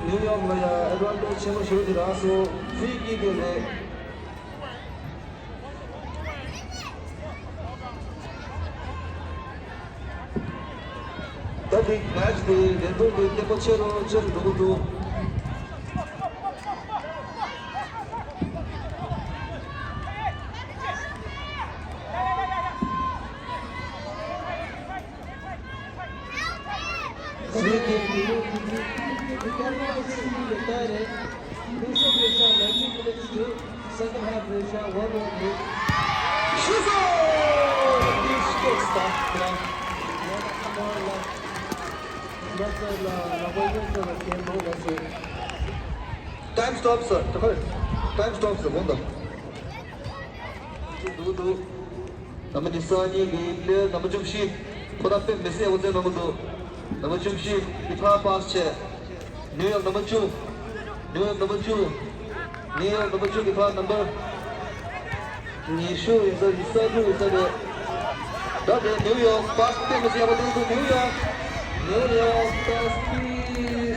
ནིའུ་ཡོག་ལ་ཡང་ཨེ་ཌི་ཝན་ཊེཇ་ཆེན་པོ་ཞེ་པོ་ཅིག་རག་སོང་། ཧྥི་རི་ཀིག་དེ་རེད། ད་འདི་མེ་ཆི་དེ་འགྲན་བསྡུར་དེ་ཏེམ་པོ་ཆེ་རུ་ཆེ་རུ་འགྲོ་གི་འདུག Free kick. Second half, Russia one one lead. Shooter! This kicks back. Time stop, sir. Time stop, sir. One down. འདུག་འདུག་ནམ་བར་ཉི་ཤུ་རྩ་གཉིས་ཀྱི་པི་ལེ་ཡར་ནམ་བར་བཅུ་བཞི། ཁོ་རང་དཔེ་མི་སྲིད་ཡག་པོ་རྩེད་གནང་གི་འདུག་ནམ་བར་བཅུ་བཞི་གི་ཕར་པཱ་སི་བྱས། ནིའུ་ཡོག་ནམ་བར་བཅུ། ནིའུ་ཡོག་ནམ་བར་བཅུ། ནིའུ་ཡོག་ནམ་བར་བཅུ་གི་ཕར་ནམ་བར་ཉི་ཤུ་ཡིན་ས། ཉི་ཤུ་རྩ་དྲུག་ཡིན་ས་རེད། ད་དེ་ནིའུ་ཡོག་པཱ་སི་དཔེ་མི་སྲིད་ཡག་པོ་རྩེད་གི་འདུག་ནིའུ་ཡོག་ནིའུ་ཡོག་པཱ་སི་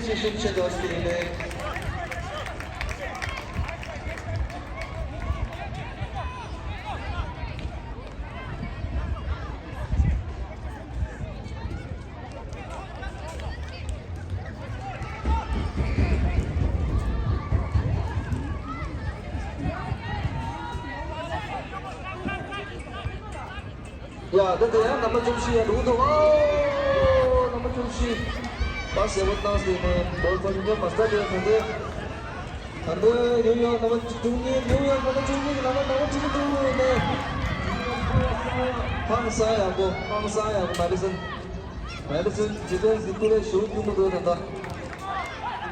ཅི་ཞིག་བྱེད་འདུག་ཟེར་ཡིན་པས། ཡ། ད་དེ་ཡང་ནམ་བར་བཅུ་བཞི་ཡ་འདུག་འདུག་ཨོ། ནམ་བར་བཅུ་བཞི། པཱ་སི་ཡག་པོ་བཏང་སྟེ་ནས་བོལ་ཕར་ཉོ་མ་སྟ་དེ་ད་དེ། ད་ལྟ་ནིའུ་ཡོག་ནམ་བར་བཅུ་གཉིས། ནིའུ་ཡོག་ནམ་བར་བཅུ་གཉིས་ཀྱི་ནང་ན་ནམ་བར་བཅུ་གཉིས་འདུག་ནས། འཕངས་ས་ཡག་པོ། འཕངས་ས་ཡག་པོ། མེ་ཌི་སན། མེ་ཌི་སན་ཌི་ཕེན་སི་དེ་ཁོ་རའི་ཞེ་པོ་སྐྱོ་པོ་འདུག་ད་ལྟ།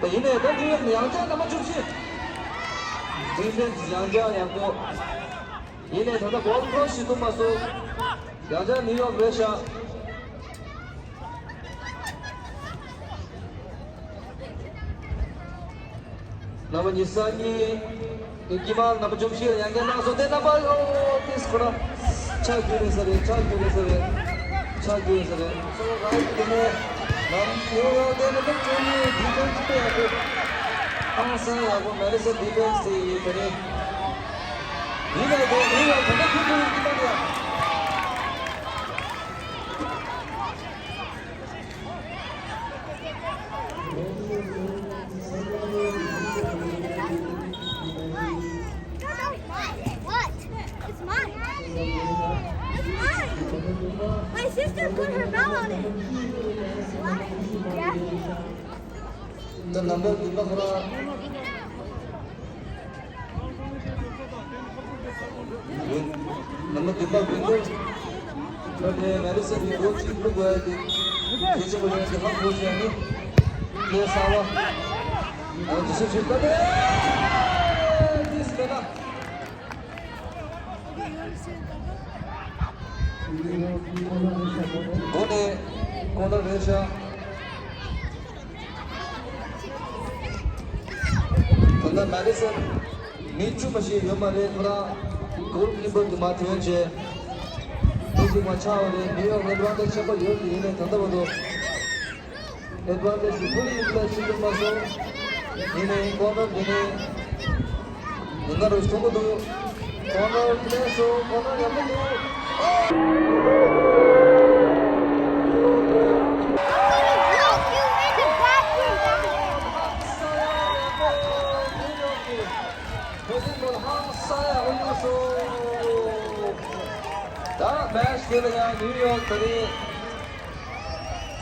ད་ཡིན་ནའི་ད་ནིའུ་ཡོག་ནི་ཡང་བསྐྱར་ནམ་བར་བཅུ་བཞི། ཌི་ཕེན་སི་ཡང་བསྐྱར་ཡག་པོ། ཡིན་ནའི་ད་ལྟ་བོལ་ཁོ་རང་ཞིག་ཐུབ་མ་སོང་། ཡང་བསྐྱར་ནིའུ་ཡོག་རེད་ཤག་ནམ་བར་ཉི་ཤུ་རྩ་གཉིས། དཀྱིལ་མ་ནམ་བར་བཅུ་བཞི་ཡང་བསྐྱར་གནང་སོང་། དེ་རྣམ་པ་ཨོ་ཏིས་ཁོ་རང་ཆག་རྒྱུ་རེད་ས་རེད། ཆག་རྒྱུ་རེད་ས་རེད། ཆག་རྒྱུ་རེད་ས་རེད། སོ་རའིཊ་དེ་ནས་ནམ་ནིའུ་ཡོག་དེ་ནས་ནམ་བཅུ་གཉིས་ཌི་ཕེན་སི་དཔེ་ཡག་པོ། ཧང་སང་ཡག་པོ། མེ་ཌི་སན་ཌི་ཕེན་སི་དེ་ཡིན་དེ་ནས། ཡིན་ནའི་དེ་ནིའུ་ཡོག་ད་ལྟ་ཁུར་ཁུར་དཀྱིལ་མ་དེ་ཡ། What? It's mine. It's mine. My sister put her bell on it. What? Yeah. ད་ནམ་བར་བདུན་པ་ཁོ་རང་། ནམ་བར་བདུན་པ་ཝིང་གར། ད་དེ་མེ་ཌི་སན་གྱི་འགོ་གཅིག་བླུག་དགོས་ཡ་དེ། གལ་ཆེན་པོ་ཡིན་ན་དེ་ཧ་གོ་བྱས་ནི། ངས་གསང་བ། ང་ཚོ་སུ་ཞིག་ད་དེ། དེ་སི་ད་ད། འགོ་ནས་ཀོར་ནར་རེད་ཤག་ད་ལྟ་མེ་ཌི་སན་མི་བཅུ་མ་ཞིག་ཡོད་མ་རེད། ཁོ་རང་གོལ་ཀི་པར་དུ་མ་ཐོན་བྱས། མི་གཅིག་མ་ཆགས་པ་རེད། ནིའུ་ཡོག་ལ་ཨེཌ་ཝན་ཊེཇ་ཆེན་པོ་ཡོད་ཀྱི་ཡིན་ནའི་ད་ལྟ་བར་དུ་ཨེཌ་ཝན་ཊེཇ་དེ་ཕུལ་ཡུལ་ལ་ཞིག་ཏུ་མ་སོང་། ཡིན་ནའི་ཀོར་ནར་འདི་ནས། ང་རང་ཚོ་གོ་འདུག་ཀོར་ནར་ལེན་སོང་། ཀོར་ནར་ཡག་པོ་འདུག་ཨོ།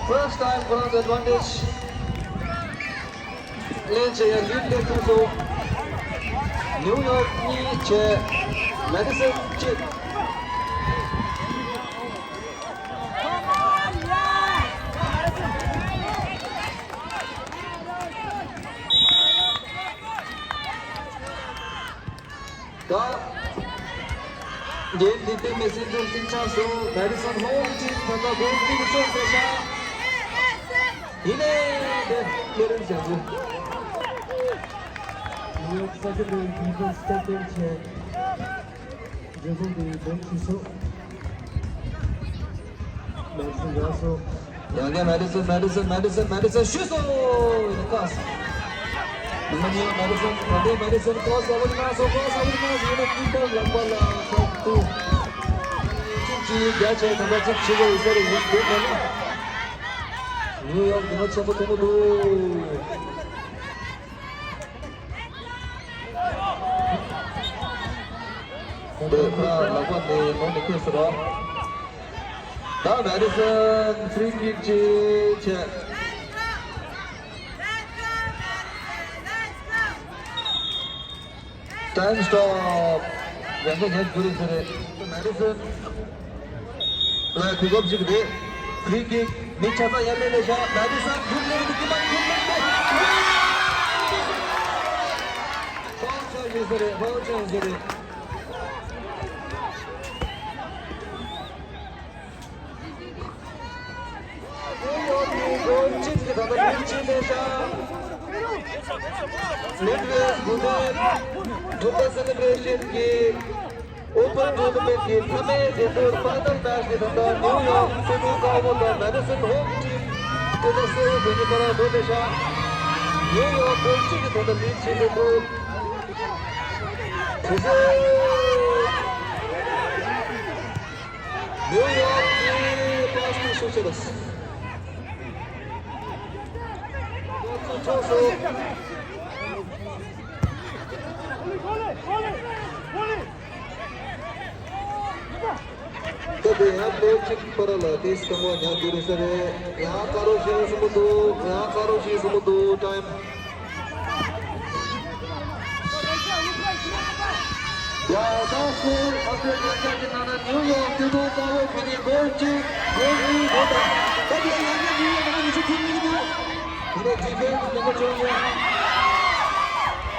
First time ཁོ་རང་ཚོ་advantage ལེན་བྱས་ཡ་lead ལེན་ཐུབ་སོང་། ནིའུ་ཡོག་གཉིས་བྱས་མེ་ཌི་སོན་གཅིག་ད། འགན་འདི་དེ་མི་སེམས་ཚོར་སེམས་ཆགས་སོང་། མེ་ཌི་སོན་ཧོམ་ཊིམ་ད་ལྟ་གོལ་གཅིག་གི་ཤོག་ཟེར་ཤག་ཡིན་ནའི་དེ་ཀེ་རེན་བཞག་གོ། ནིའུ་ཡོག་ས་ཆ་དེའི་ཌི་ཕེན་སི་སྟབས་བདེ་བྱས། རྗེས་ཚོགས་དེ་གོལ་གཅིག་ཤོག་མེ་ཌི་སོན་ཡར་སོང་། ཡང་བསྐྱར་མེ་ཌི་སོན། མེ་ཌི་སོན། མེ་ཌི་སོན། མེ་ཌི་སོན་ཤུད་སོང་། ཡིན་ན་ཀ་ས། ནུབ་མོ་གཉིས་པ་མེ་ཌི་སོན། ད་ལྟའི་མེ་ཌི་སོན་ཀོ་སི་ཨ་ཝུཊ་གནང་སོང་། ཀོ་སི་ཨ་ཝུཊ་གནང་སོང་། ཡིན་ན་ཀི་པར་ལག་པ་ལ་ཁ་ཐུག་ཅིག་ཅིག་རྒྱ་ཆེ་ད་ལྟ་ཅིག་ཆེ་བོ་ཡོད་ས་རེད། ཡིན་དེ་མེད་ན། ནིའུ་ཡོག་གི་ང་ཆེན་པོ་མཐོང་གི་འདུག་ཁོང་ཚོའི་ཁ་ལག་པ་ནས་ནང་ནས་ཁེངས་སོང་ར། ད་མེ་ཌི་སོན་ཕི་རི་ཀིག་ཅིག་བྱས། ཊའིམ་སི་ཊོབ། ཡང་བསྐྱར་ཉར་རྒྱུ་རེད་ཟེར་རེད། མེ་ཌི་སོན་ལ་གོ་སྐབས་ཤིག་རེད། ཕི་རི་ཀིག་མི་ཆ་ཚང་ཡར་སླེབས་ལེ་ཤག་མེ་ཌི་སོན་རྒྱུགས་ལེན་གྱི་དཀྱིལ་མ་ཁུར་ལེན་ཏེ། ཕའུལ་ཆགས་ཡོད་ས་རེད། ཕའུལ་ཆགས་ཡོད་ས་རེད། ནིའུ་ཡོག་གི་གོལ་གཅིག་གི་ད་ལྟ་ལིཌ་ཕྱིན་ལེ་ཤག་མིཌ་ཝེསི་དགུ་ལྡན་ཊུར་ནི་མེན་ཊི་སེ་ལེ་བྷི་རེ་ཤན་གྱི་ཨོ་པན་ཊུར་ནི་མེན་ཊི་གི་མཐའ་མའི་འགྲན་བསྡུར་ཕའི་ནལ་མེཆ་གི་ད་ལྟ་ནིའུ་ཡོག་སྟོད་ཐུང་དཀར་པོ་དང་མེ་ཌི་སོན་ཧོམ་ཊིམ་སྟོད་ཐུང་སེར་པོ་བོད་མི་ཁོ་རང་འགྲོ་བསྡད་ཤག་ནིའུ་ཡོག་གོལ་གཅིག་གི་ཐོག་ཏུ་ལིཌ་བྱེད་བཞིན་འདུག་དེ་ཚོ་ནིའུ་ཡོག་གི་པཱ་སི་ཤུ་ཆེ་རེད། ཕྱོགས་སུ། སྐབས་དེ་ཡང་ལོ་གཅིག་བར་ལ་དེ་སྟོང་བ་ཉག་རྒྱུ་རེད་ས་རེད། ཡང་དཀའ་རོགས་བྱེད་བསམ་པོ་འདུག་ཡང་དཀའ་རོགས་བྱེད་བསམ་པོ་འདུག་ཊའིམ། ཡ། ད་སྐོར་ཨ་ཕྲུག་ཉེ་ཆར་གྱི་ནང་ན་ནིའུ་ཡོག་སྟོད་ཐུང་དཀར་པོ་ཁོ་གཉིས་གོལ་གཅིག་གོལ་གཉིས་གོལ་དང་། ད་དེ་ཡང་ན་ནིའུ་ཡོག་ནང་ཉི་ཤུ་ཁྲི་གཉིས་འདུག་དེ་ནས་ཇི་ཕེན་ནང་གོ་ཆོག་ཡོད།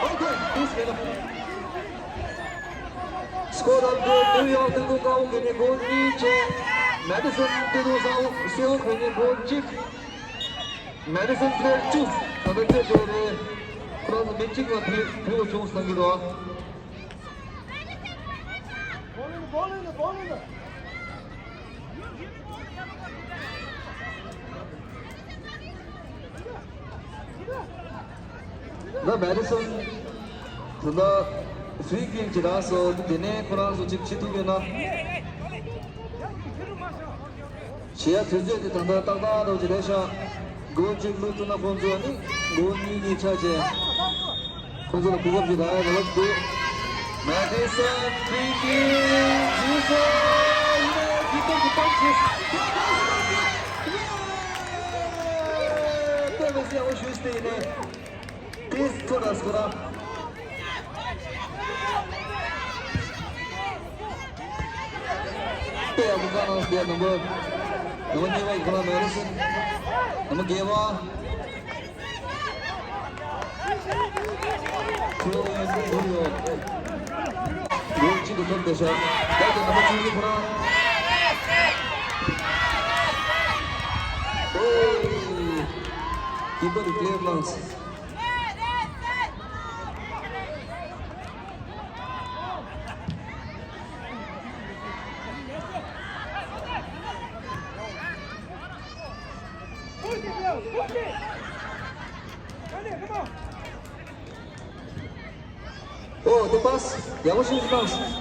ཨོ་ཁེ། དེས་མེད་ན། སྐོར་ཨ་ཕྲུག་ནིའུ་ཡོག་སྟོད་ཐུང་དཀར་པོ་ཁོ་གཉིས་གོལ་གཉིས་བྱས། མེ་ཌི་སོན་སྟོད་ཐུང་སེར་པོ་ཁོ་གཉིས་གོལ་གཅིག་མེ་ཌི་སོན་པླེ་ཡར་བཅུ་ད་ལྟ་རྩེད་འཇོག་རེད། ཁོ་རང་ཚོ་མི་གཅིག་ལ་བུད་བུད་བྱུང་བསམ་གྱི་འདུག་ད་མེ་ཌི་སོན་ད་ལྟ་ཕི་རི་ཀིག་ཅིག་རག་སོང་། དེ་ནས་ཁོ་རང་ཚོ་གཅིག་བྱེད་ཐུབ་ཡོད་ན། བྱེད་ཡ་དུས་ཚོད་དེ་ད་ལྟ་ཏག་ཏག་འདྲ་བོ་ཅིག་རེད་ཤག་གོལ་གཅིག་བླུགས་ཐུབ་ན་ཁོང་ཚོ་ནི་གོལ་གཉིས་གཉིས་ཆགས་བྱས། ཁོང་ཚོ་ལ་གོ་སྐབས་ཤིག་རག་ཡ་རེ་བ་ཞིག་འདུག་མེ་ཌི་སོན་ཕི་རི་ཀིག་འཛུལ་སོང་། ཡིན་ནའི་གི་ཏོག་གི་ཏོག་ཅིག་ཏོག་ཏོག་ཏོག་ཏོག་ཡག་པོ་ཞུས་ཏེ་ཡིན་ནའི། དེས་ཐུགས་ར་སྐུ་ར། དེ་ཡང་མི་དགའ་རང་སྡེ་ནམ་བར། ནམ་བར་གཉིས་པ་ཁོ་ན་མེ་ཌི་སོན། ནམ་བར་བརྒྱད་པ། ཁོ་ཡང་འདུག་ཡོད། འགོ་གཅིག་ཏུ་ཐོབ་བསྡད་ཤག་ད་དེ་ནམ་བར་བཅུ་གཉིས་ཁོ་རང་། ཨོ། ཀི་པར་གྱིས་ཀི་ལིར་གནང་སོང་། ཨོ། དེ་པཱ་སི་ཡག་པོ་ཞིག་བཏང་སོང་།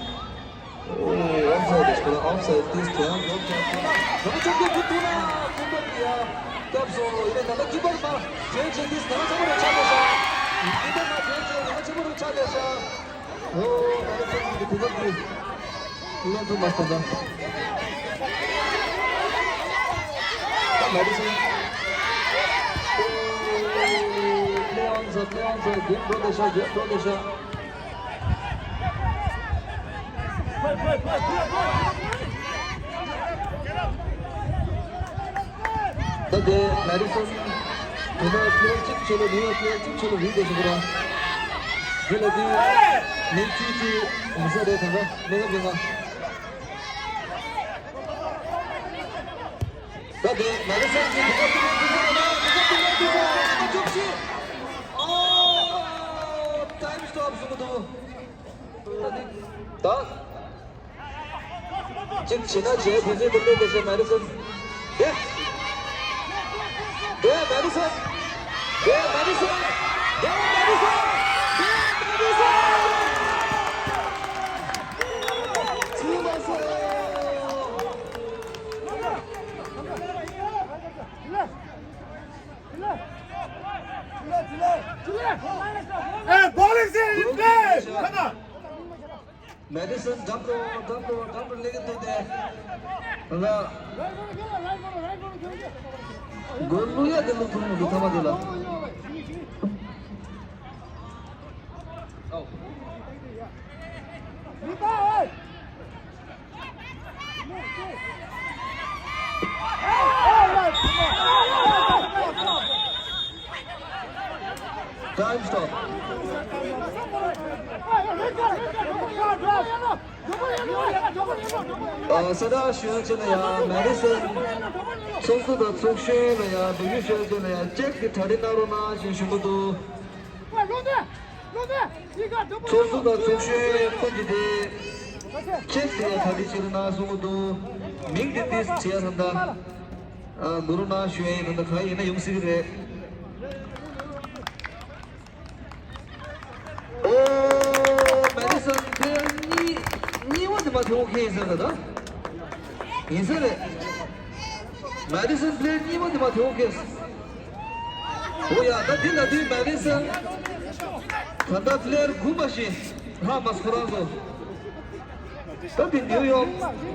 ཨོ། ཨོཕ་སའིཌ་རེད། ཁོ་ལ་ཨོཕ་སའིཌ་དེ་དེ་ཡང་ཡོད་ཀྱང་། ད་ལྟ་ཅོག་ཙེ་ཁུར་ཐུབ་ན་ཀི་པར་ཡ་སྐྱབས་སོང་། ཡིན་ནའི་ད་ལྟ་ཀི་པར་མ་བྱས་བྱས་དེ་ཟ་མ་ཆེན་པོ་རུ་ཆགས་བསྡད་ཤག་ཀི་པར་མ་བྱས་བྱས་ཟ་མ་ཆེན་པོ་རུ་ཆགས་བསྡད་ཤག་ཨོ། ད་ལྟ་ཅོག་ཙེ་གི་གོ་སྐབས་དེ་ལེན་ཐུབ་མ་སོང་ད། ད་མ་རེད་སོང་། ད་དེ་ཡང་ཚེ་རྒྱན་འགྲོ་བསྡད་ཤག་རྒྱན་འགྲོ་བསྡད་ཤག་ད་དེ་མེ་རི་སོན་དེ་ནས་པི་ལེ་གཅིག་ཆོད་ལ་ནིའུ་ཡོག་པི་ལེ་གཅིག་ཆོད་ལ་རིག་བསྡད་ཤག་ར། དེ་ལ་དེ་མིག་ཆུ་ཅིག་འོང་ས་རེད། ད་ད་མེ་ག་མེ་ག་ད་དེ་མེ་རི་སོན་གྱི་དེ་ག་དེ་ག་དེ་ག་དེ་ག་དེ་ག་དེ་ག་ཅོག་ཤི། ཨོ། ཊའིམ་སི་ཊོབ་བཟོ་གི་འདུག་ད་ནི་ད། གཅིག་བྱས་ན་བྱས་དུས་ཚོད་དེ་སླེབས་བསྡད་ཤག་མེ་རི་སོན། དེ། དེ་མེ་རི་སོན། དེ་མེ་རི་སོན། དེ་མེ་རི་སོན། དེ་མེ་རི་སོན། ཚུད་མ་སོང་། Hey, ball is in play! Come on! མེ་ཌི་སོན་འགྲམ་དུ་འགྲམ་དུ་འགྲམ་དུ་སླེབས་ཀྱི་འདུག་སྟེ། ལ། གོལ་བླུག་ཡ་དེ་བླུག་ཐུབ་མི་འདུག་ཐ་མ་དེ་ལ། ཊའིམ་སི་ཊོབ། ཨ། གསལ་བསྒྲགས་ཞུ་ཡ་བྱས་ན་ཡང་མེ་ཌི་སོན་ཚོགས་གཙོ་དང་ཚོགས་གཞོན་ལ་ཡང་འབོད་སྐུལ་ཞུ་ཡ་བྱས་ན་ཡང་ཅེག་གི་གྲ་སྒྲིག་གནང་རོགས་གནང་ཞེས་ཞུ་གི་འདུག་ཚོགས་གཙོ་དང་ཚོགས་གཞོན་ཁོང་གིས་དེ་ཅེག་དེ་གྲ་སྒྲིག་བྱེད་རོགས་གནང་གསུང་གི་འདུག་མིང་དེ་ཏིས་བྱས་ད་ལྟ། ཨ། གོ་རོ་ན་ཞུ་ཡ་ཡིན། ད་ལྟ་གང་ཡིན་ན་ཡོང་སྲིད་ཀྱི་རེད། ཨོ། མེ་ཌི་སོན་པི་ལེ་ཡར་གཉིས་གཉིས་པ་དེ་མ་དེ་ཨོ་ཁེ་ཡིན་ས་རེད་ད། ཡིན་ས་རེད། མེ་ཌི་སོན་པི་ལེ་ཡར་གཉིས་པ་དེ་མ་དེ་ཨོ་ཁེ་ཡིན། ཨོ་ཡ། ད་འདི་ལ་དུས་མེ་ཌི་སོན་ད་ལྟ་པི་ལེ་ཡར་དགུ་པ་ཞིག་ལྷག་མ་སོང་ཁོ་རང་ཚོ། ད་དེ་ནིའུ་ཡོག་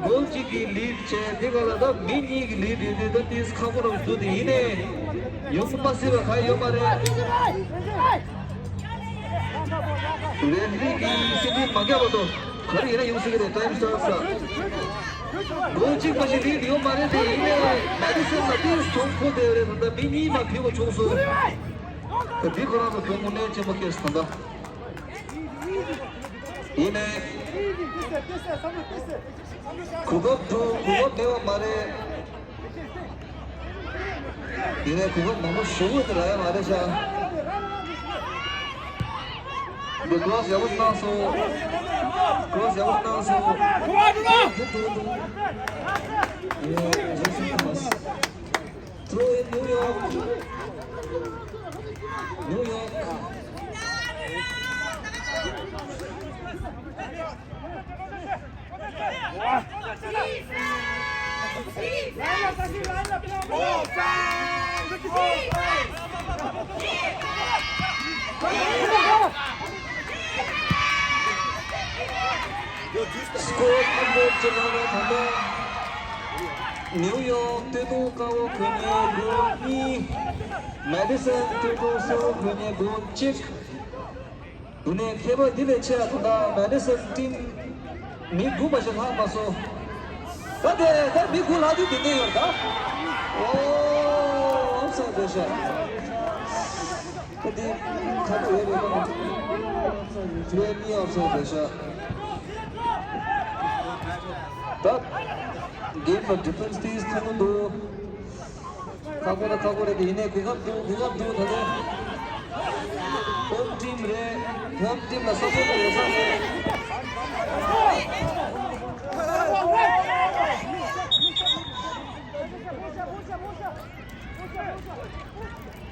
གོལ་གཅིག་གི་ལིཌ་བྱས། དེ་ག་ལ་ད་མི་གཉིས་ཀྱི་ལིཌ་ཡོད་དུས་ད་དེ་ཁག་པོ་རང་འདུག་དེ་ཡིན་ནའི་ཡོང་མ་སྲིད་པ་གང་ཡོད་མ་རེད། རེ་ཕི་རི་གིས་སྲིད་ཇུས་མ་བརྒྱབ་པ་དང་ག་རེ་ཡིན་ན་ཡོང་སྲིད་ཀྱི་རེད། ཊའིམ་སི་ཊོབ་ས། གོལ་གཅིག་མ་ཞིག་ལིཌ་ཡོད་མ་རེད་དེ། ཡིན་ནའི་མེ་ཌི་སོན་ལ་དེ་མཐོང་ཁོ་དེ་རེད། ད་ལྟ་མི་གཉིས་མ་ཕུད་པ་བྱུང་སོང་། ད་འདི་ཁོ་རང་ཚོ་དོན་དངོས་གནས་ཆེན་པོ་སྐྱེས་སོང་ད། ཡིན་ནའི། གོ་སྐབས་འདུག་གོ་སྐབས་མེད་པ་མ་རེད། ཡིན་ནའི་གོ་སྐབས་མང་པོ་ཞུ་དགོས་དེ་རག་ཡ་མ་རེད་ཤག་འདི་ཀོ་རོ་སི་ཡག་པོ་གནང་སོང་། ཀོ་རོ་སི་ཡག་པོ་གནང་སོང་། ཡེ་ཇེ་སི་ཐོ་མཱས། Throw in New York. New York. སྐོར་ཐེར་འབུམ་གཅིག་ལྷག་ལ་ད་ལྟ་ནིའུ་ཡོག་སྟོད་ཐུང་དཀར་པོ་གོན་མཁན་གོལ་གཉིས། མེ་ཌི་སོན་སྟོད་ཐུང་སེར་པོ་གོན་མཁན་གོལ་གཅིག་དེ་ནས་ཁྱད་པར་འདི་ལས་ཆེ་བ་ད་ལྟ་མེ་ཌི་སོན་ཊིམ་མི་དགུ་མ་ཞིག་ལྷག་མ་སོང་། ད་དེ་ད་མི་དགུ་ལྷག་དུས་དེ་འདྲ་ཡོད་ད། ཨོ། ཨོབ་སའིཌ་རེད་ཤག་ད་དེ་ཁ་ཐུག་ཡོད་རེད་པ། ལེ་གཉིས་ཨོབ་སའིཌ་རེད་ཤག་ད་གེམ་ལ་ཌི་ཕེན་སི་དེ་ཐུག་གི་འདུག་ཁག་པོ་ན་ཁག་པོ་རེད་དེ། ཡིན་ནའི་གོ་སྐབས་འདུག་གོ་སྐབས་འདུག་ད་ལྟ་ཧོམ་ཊིམ་རེད། ཧོམ་ཊིམ་ལ་སབ་པོར་ཊ་ཡོད་ས་རེད།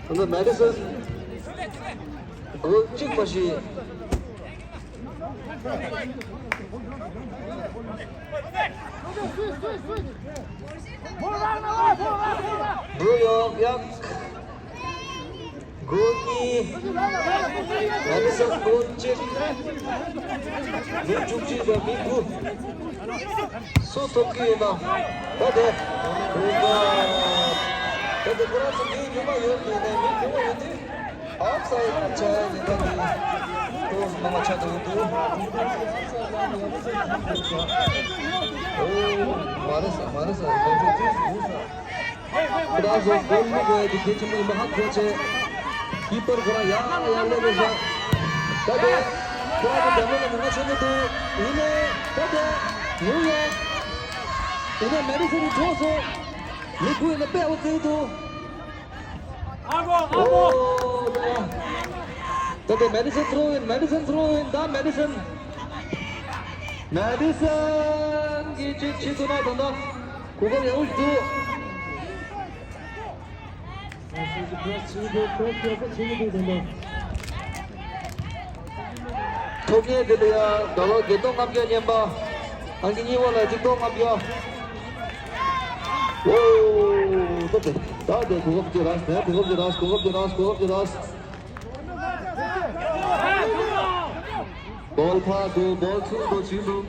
ད་ལྟ་མེ་ཌི་སོན་གོལ་གཅིག་མ་ཞིག་ནིའུ་ཡོག་ཡག་གོལ་གཉིས། མེ་ཌི་སོན་གོལ་གཅིག་མི་བཅུ་གཅིག་དང་མི་དགུ། སུ་ཐོབ་ཀྱི་ཡོད་ན། ད་དེ། ད་དེ་ཁོ་རང་ཚོ་མི་ཉུང་མ་ཡོད་དུས་ནས་མི་ཉུང་མ་ཡོད་དུས། ཨོཕ་སའིཌ་ཆགས་ཡ་ཉེན་ཁ་འདུག་ཏོག་ཙམ་མང་བ་ཆགས་འདུག་འདུག་ཨོ། མ་རེད་ས་མ་རེད་ས་ལོ་ཚོད་ཏོག་ཙམ་འདུག་ས། ཁོ་རང་ཚོ་གོལ་མི་དགོས་ཡ་གི་གལ་ཆེན་པོ་ཡིན་པ་ཧ་གོ་བྱས། ཀི་པར་ཁོ་རང་ཡར་ཡར་སླེབས་པའི་ཤག་ད་དེ་ཁོ་རང་ཚོ་འགྲམ་ལ་ཉེན་ཁ་ཆེན་པོ་འདུག་ཡིན་ནའི་ད་དེ་ཉུ་ཡོག་ཡིན་ནའི་མེ་ཌི་སན་གྲོངས་སོང་། མི་དགུ་ཡིན་ན་དཔེ་ཡག་པོ་བརྩི་གི་འདུག་ཨ་གོ་ཨ་གོ། ད་ལྟ་མེ་ཌི་སན་ཐོ་རོ་ཡིན། མེ་ཌི་སན་ཐོ་རོ་ཡིན། ད་མེ་ཌི་སན། མེ་ཌི་སན་གྱིས་ཅིག་བྱེད་ཐུབ་ན་ད་ལྟ་གོ་སྐབས་ཡག་པོ་ཞིག་འདུག་ཐོབ་མཁན་དེ་ལ་ཡ་ཟླ་བ་བརྒྱད་སྟོང་ལྔ་བརྒྱ་རྙེད་པ། ཨང་ཀི་གཉིས་པ་ལ་གཅིག་སྟོང་ལྔ་བརྒྱ། ཨོ། ད་དེ་ད་དེ་གོ་སྐབས་ཅིག་རག་ད་གོ་སྐབས་ཅིག་རག་གོ་སྐབས་ཅིག་རག་གོ་སྐབས་ཅིག་རག་བོལ་ཕར་འགྲོ་བོལ་ཚུར་འགྲོ་བྱེད་འདུག་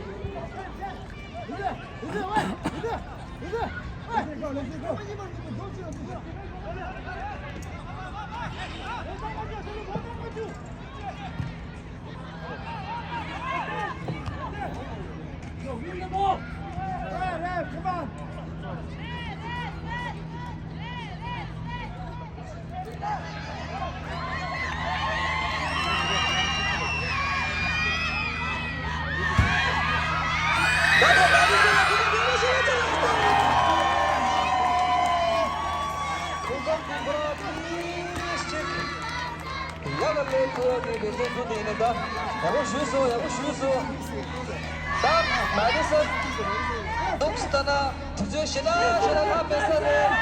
ཡ་ལ་ལས་ཁུ་བ་དེ་བེ་ཟེ་ཁུ་དེ་ནས་ད་ཡག་པོ་ཞུས་སོང་། ཡག་པོ་ཞུས་སོང་། ད་མ་རེད་ས་འདུག་ལྟ་ན་དུས་ཚོད་ཞེ་དྲག་ཞེ་དྲག་ལྷག་མེད་ས་རེད།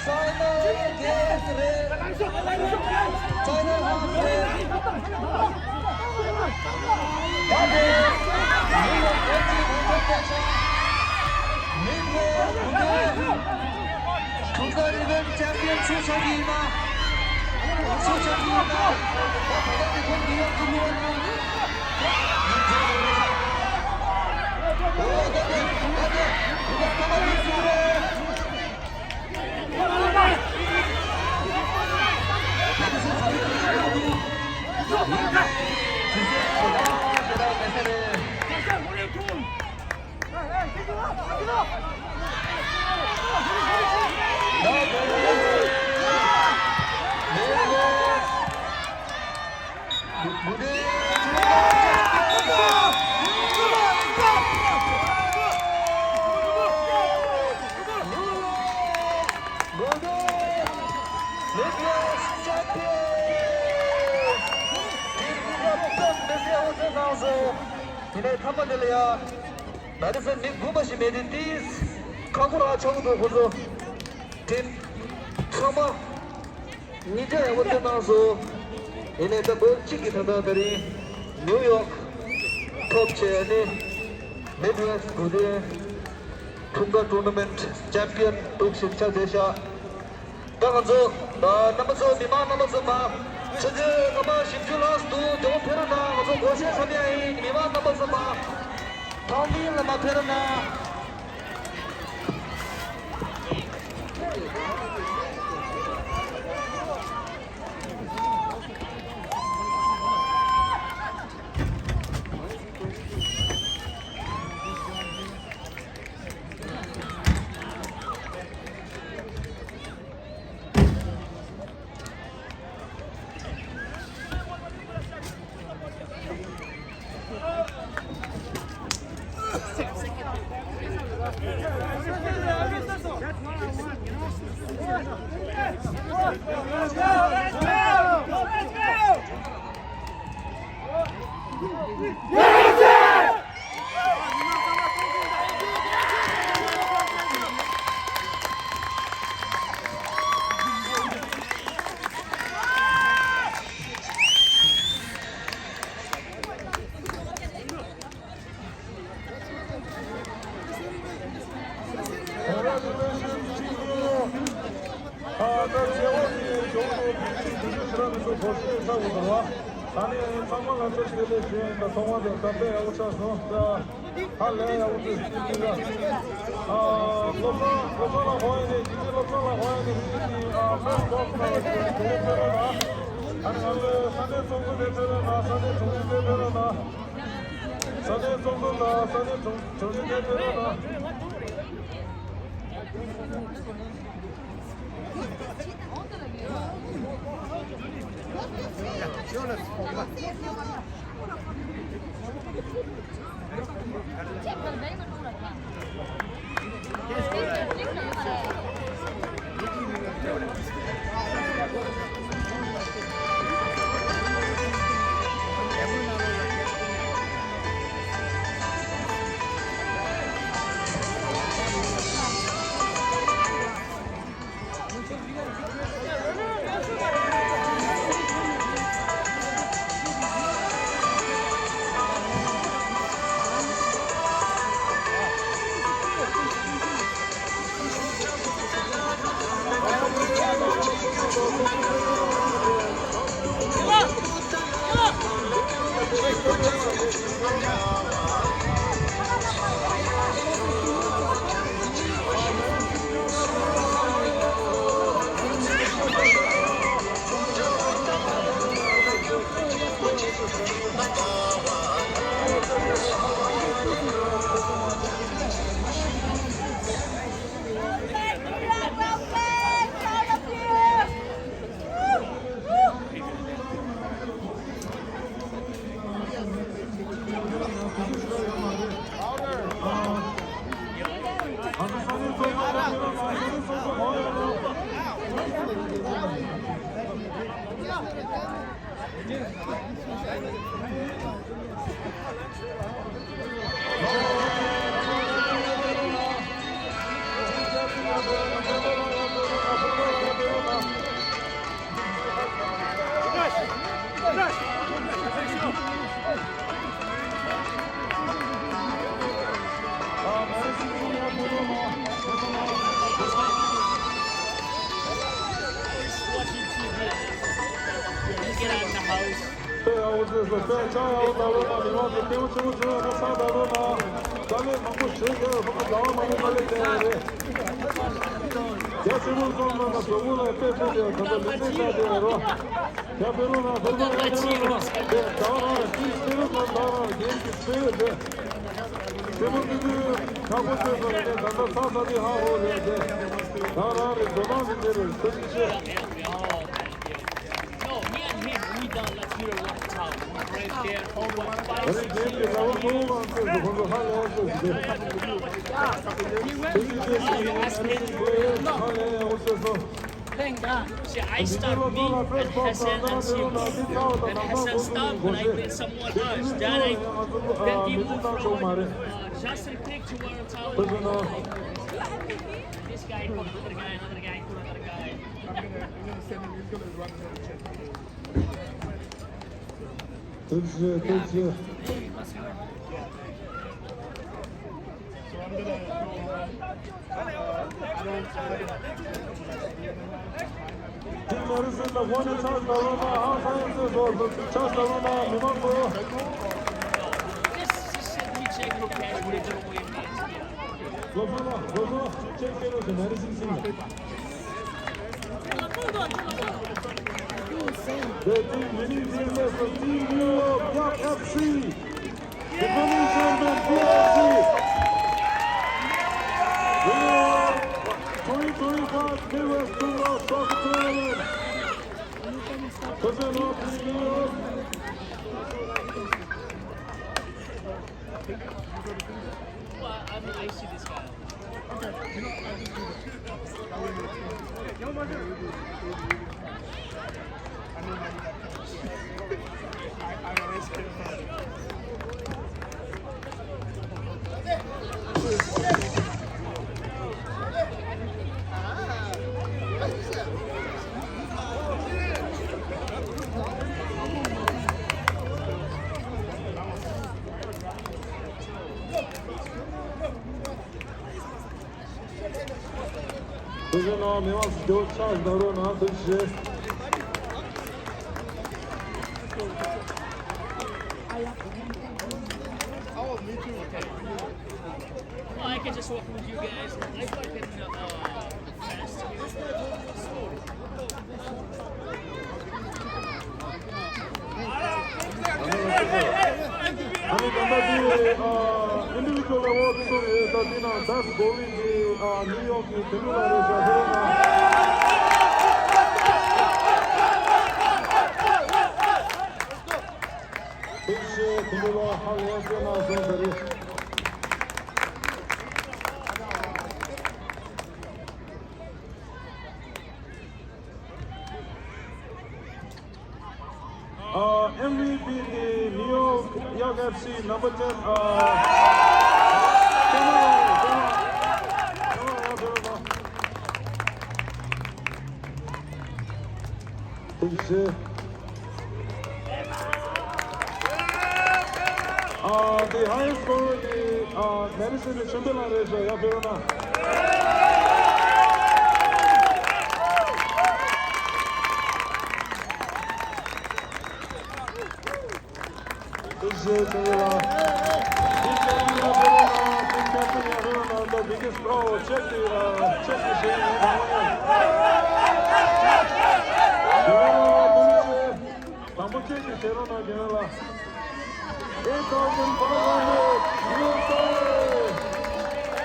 ཕའི་ནལ་གེམ་རེད། ཕའི་ནལ་ཧཱབ་རེད། ད་དེ་ནིའུ་ཡོག་ཨེབ་སི་ཧོམ་ཁྲོམ་སྐད་ཆ། མིཌ་ཝེ་གུ་ཌེ། ཁྲུང་ཀ་རི་ཝན་ཅེམ་པི་ཡན་སུ་ཆགས་ཀྱི་ཡིན་ན། སུ་ཆགས་ཀྱི་ཡིན་ན། ད་ད་ལྟ་དེ་ཁོང་ནིའུ་ཡོག་གི་མི་ཡོད་ན། ཨོ་ད་དེ་ད་དེ་ཁོང་ཀ་ཁ་པར་ཡིན་སུ་རེད། ཡིན་ནའི་མཐའ་མ་དེ་ལ་ཡ། མ་རེད་ས་མི་དགུ་པ་ཞིག་མེད་དེ་ཏིས་ཁག་པོ་རག་ཆོག་གི་འདུག་ཁོ་ཚོ་ཊིམ་ཚང་མ་གཉིས་ཆ་ཡག་པོ་བསྟན་གནང་སོང་། ཡིན་ནའི་ད་བོད་གཅིག་གི་ད་ལྟ་དེ་རིང་ནིའུ་ཡོག་ཐོབ་བྱས་ནི་མིཌ་ཝེསྟ་གུ་ཌེ་ཁྲུང་ཀ་ཊུར་ན་མེན་ཊི་ཅེམ་པི་ཡན་འདུག་ཞིག་ཆགས་བསྡད་ཤག་ད་ང་ཚོ་ཨ་རྣམ་པ་ཚོ་མི་མང་རྣམ་པ་ཚོ་མ་ཆུ་ཚོད་སྔ་མ་བཞི་བཅུ་ལྷག་འདུག་མགྱོགས་ཕེབས་རོགས་གནང་། ང་ཚོ་སྒོ་ཕྱེ་ཚར་ཡ་ཡིན། མི་མང་རྣམ་པ་ཚོ་མ་ཐང་མིང་ལ་མ་ཕེབས་རོགས་གནང་། ད་ཚོགས་པ་དེ་ཚོགས་པ་དེ་ཚོ་གོ་ཤེས་ཚ་བོ་དང་བ། ད་ནི་ཚང་མ་ལ་ཚེ་ཆེ་ལེ་ཞེས་ད་ཚོགས་པ་དེ་སྐབས་དེ་ཡག་པོ་ཆགས་སོང་། ད་ཧ་ལས་ཡག་པོ་ཚེ་ཞིག་ཡིན་ལ། ཨ་སློབ་གྲྭ་སློབ་གྲྭ་ལ་ཧོ་ཡིན་ནས་དེ་ནས་སློབ་གྲྭ་ལ་ཧོ་ཡིན་ནས་དེ་ནས་ཨ་ཕེ་སི་བྷོག་སི་ནང་ལ་ཞེས་དེ་ནས་ཕེ་རོ་ན། ས་གནས་ཚོགས་གཙོ་ནས་ཕེབས་རོགས་གནང་། ས་གནས་ཚོགས་གཞོན་ནས་ཕེབས་རོགས་གནང་། ས་གནས་ཚོགས་གཙོ་དང་ས་གནས་ཚོགས་གཞོན་ནས་ཕེབས་རོགས་གནང་། Get out of the house. No, me and him, we done, like, we were one time. We were right there for, what, five, six years. He went, he went, he went, he went, he went. See, I start me and Hassan and him. And Hassan stopped, but I met someone else. Then I, then he moved forward. Uh, Justin picked to one time. This guy called another guy, called another guy. I'm gonna, I'm gonna send him. He's gonna run another check. Good shit, good shit. So I'm gonna go, uh, I don't, I don't, Team Madison ལ་ཧོན་ཆགས་ལ་རོ་ན་ཧང་སང་ཡང་ཚོས་སོ་ཆགས་ལ་རོ་ན་མི་མང་ཚོ། Just, just send me check your cash, whatever way it is. Go for it, go for it. Check it out, Madison team. The team winning team is the Team New York Buck F C. Defending champion P F C. Winner of twenty twenty-five Midwest Tour Soccer Tournament. President of New York. Well, I mean, I see this guy. Okay, you know, I just do this. I will do it. I know my I, I always get དེ་བཞིན་ནང་མི་མང་སྐྱོ་ཆགས་ཟ་རོ་ནང་དུ་བཞེས། Oh, I can just walk with you guys. I fucking, uh, fast. ནང་ད་གོ་བི་གི་ཨ་ནིའུ་ཡོག་གི་དེ་འདྲ་ལ་རེད་ཤག་ཟེར་ན། ཐུགས་རྗེ་ཆེ། དེ་འདྲ་ལ་ཧ་ལས་ཤོད་ན་བཟང་ས་རེད། Uh, M V P ནི་ནིའུ་ཡོག་ཡོག་ཨེཕ་སི་number ten, uh, ཐུགས་རྗེ་ཆེ། Uh, the highest scorer ནི་uh, Madison ནི་ཆོས་འཕེལ་ལགས་རེད་ཤག་ཡར་ཕེབས་རོགས་གནང་། ཐུགས་རྗེ་ཆེ་ལགས། འདི་ཆེན་པོ་ཡར་ཕེབས་རོགས་གནང་། འདི་ཆེན་པོ་ཡར་ཕེབས་རོགས་གནང་། The biggest, oh, check the, uh, check the ཞེས་ཡིན་ནམ། དང་པོ་ཅེག་གི་ཞལ་ལོ་ན་རྒན་ལགས། Eight thousand five hundred, ཡོད་ས་རེད།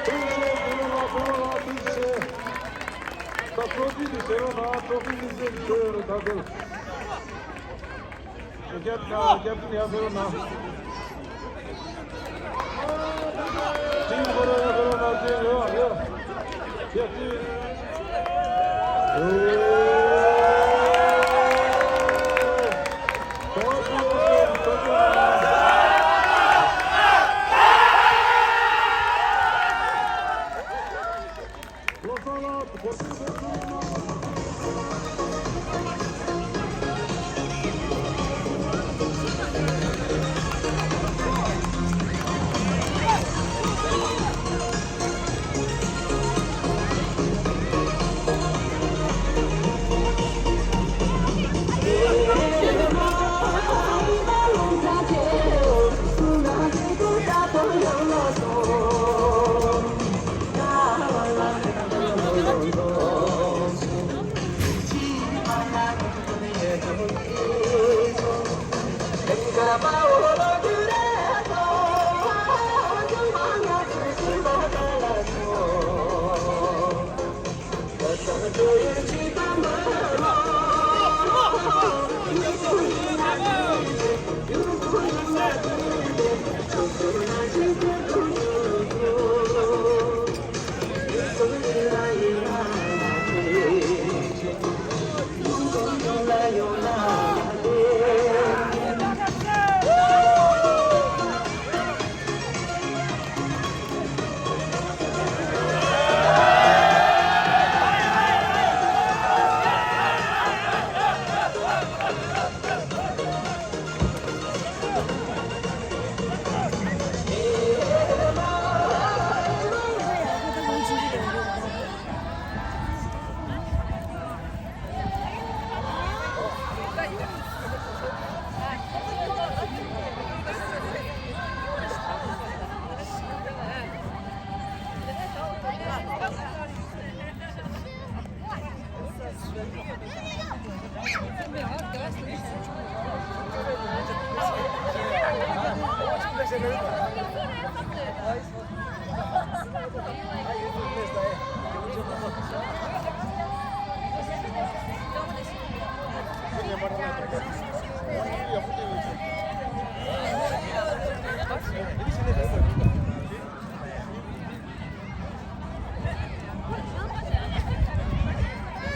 ཐུགས་རྗེ་ཆེ་རྒན་ལགས། ཐུགས་རྗེ་ཆེ། ད་ཚོགས་སྐྱིད་ཀྱི་ཞལ་ལོ་ན་ཚོགས་སྐྱིད་ཀྱི་སེམས་ཤོར་ཡོད་རེད་ད་དེ། རྒྱབ་ཁ་རྒྱབ་ཏུ་ཡར་ཕེབས་ན། ཀྲིན་ཧོ་ར་ཧོ་ར་ན་ཅིན་ཡོད་ཡོད། ཡ་ཅིན།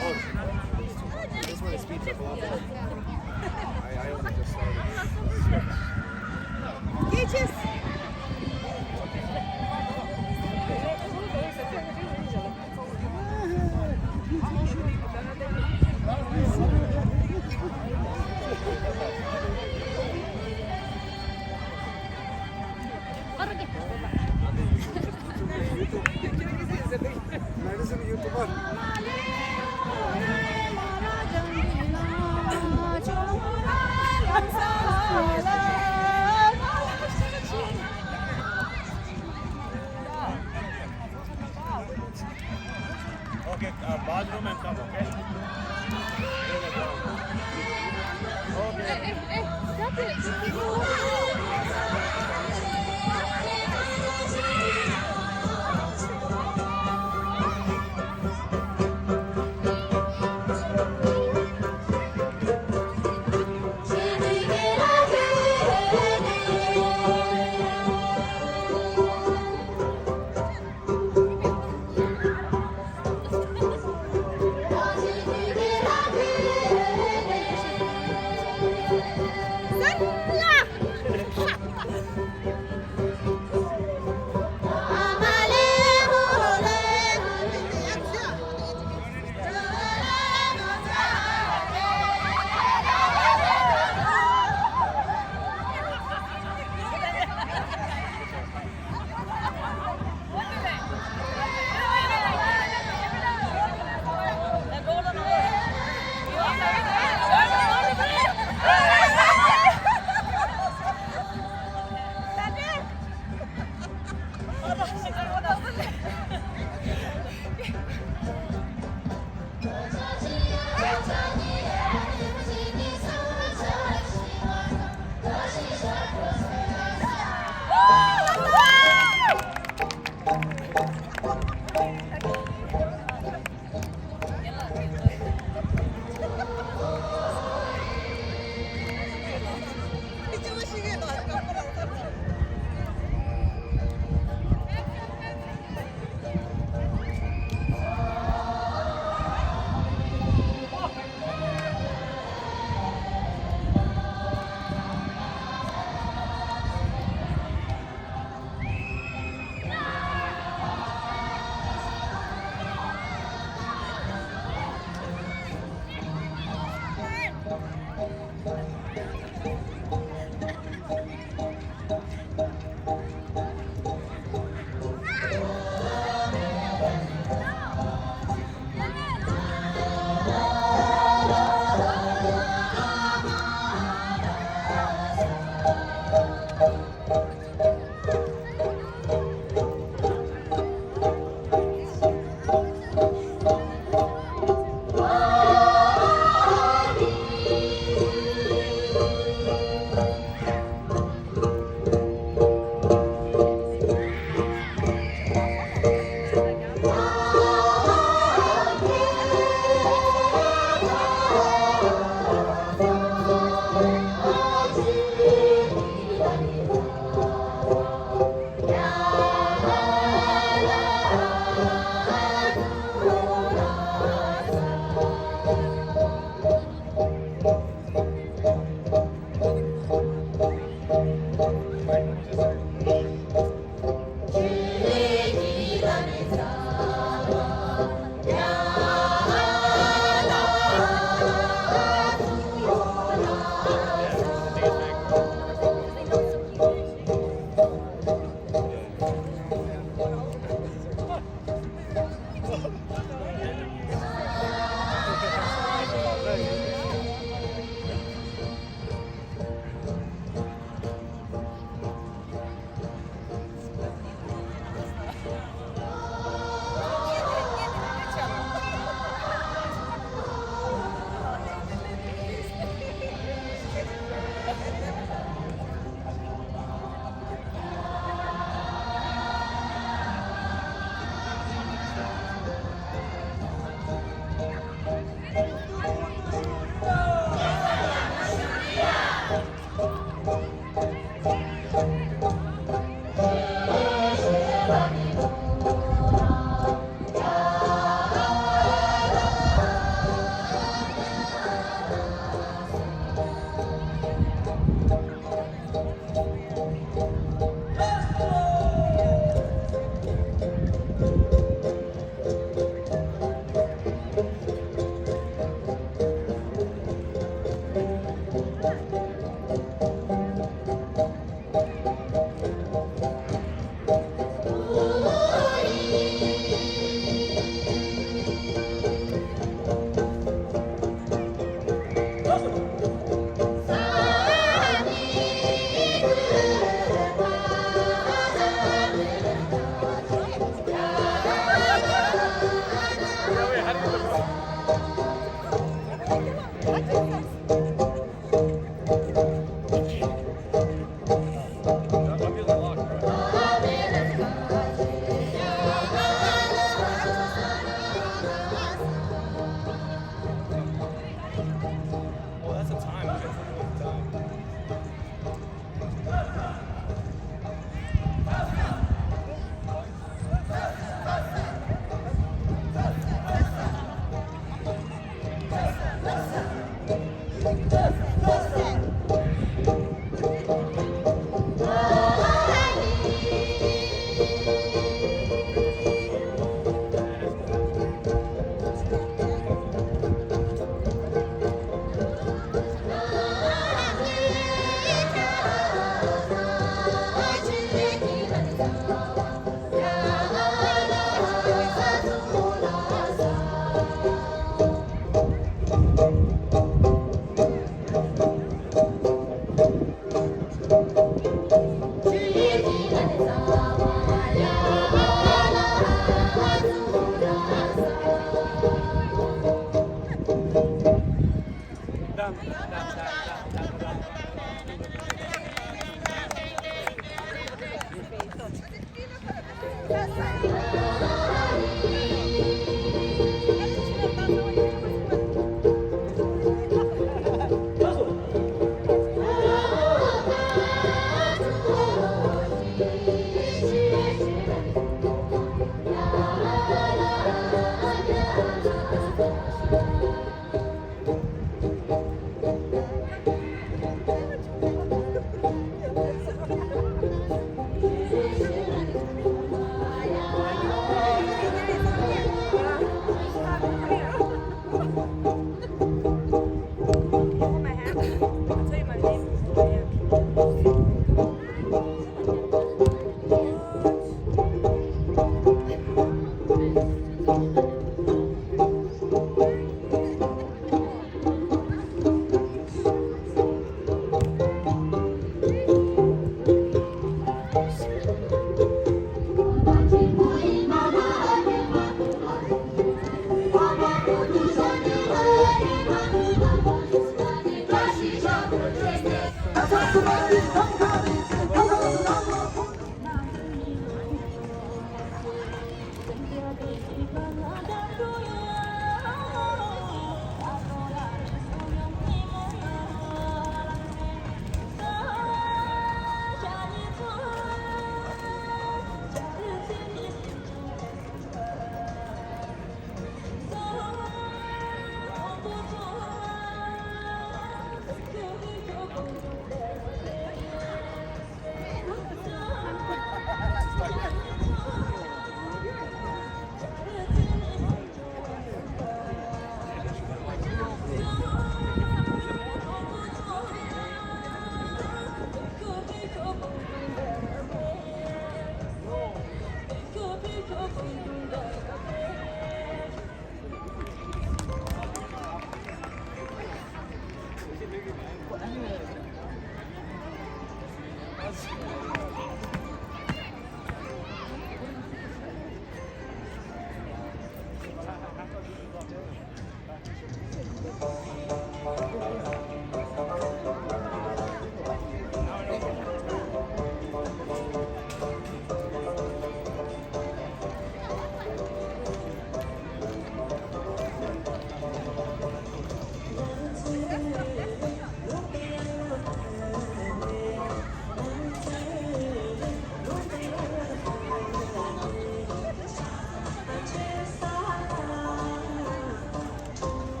Oh, this one is speeds up a lot more. I, I only just started. Geçiz. Madison YouTuber. Okay, uh, bathroom and come, okay? Okay.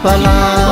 པ་ལ།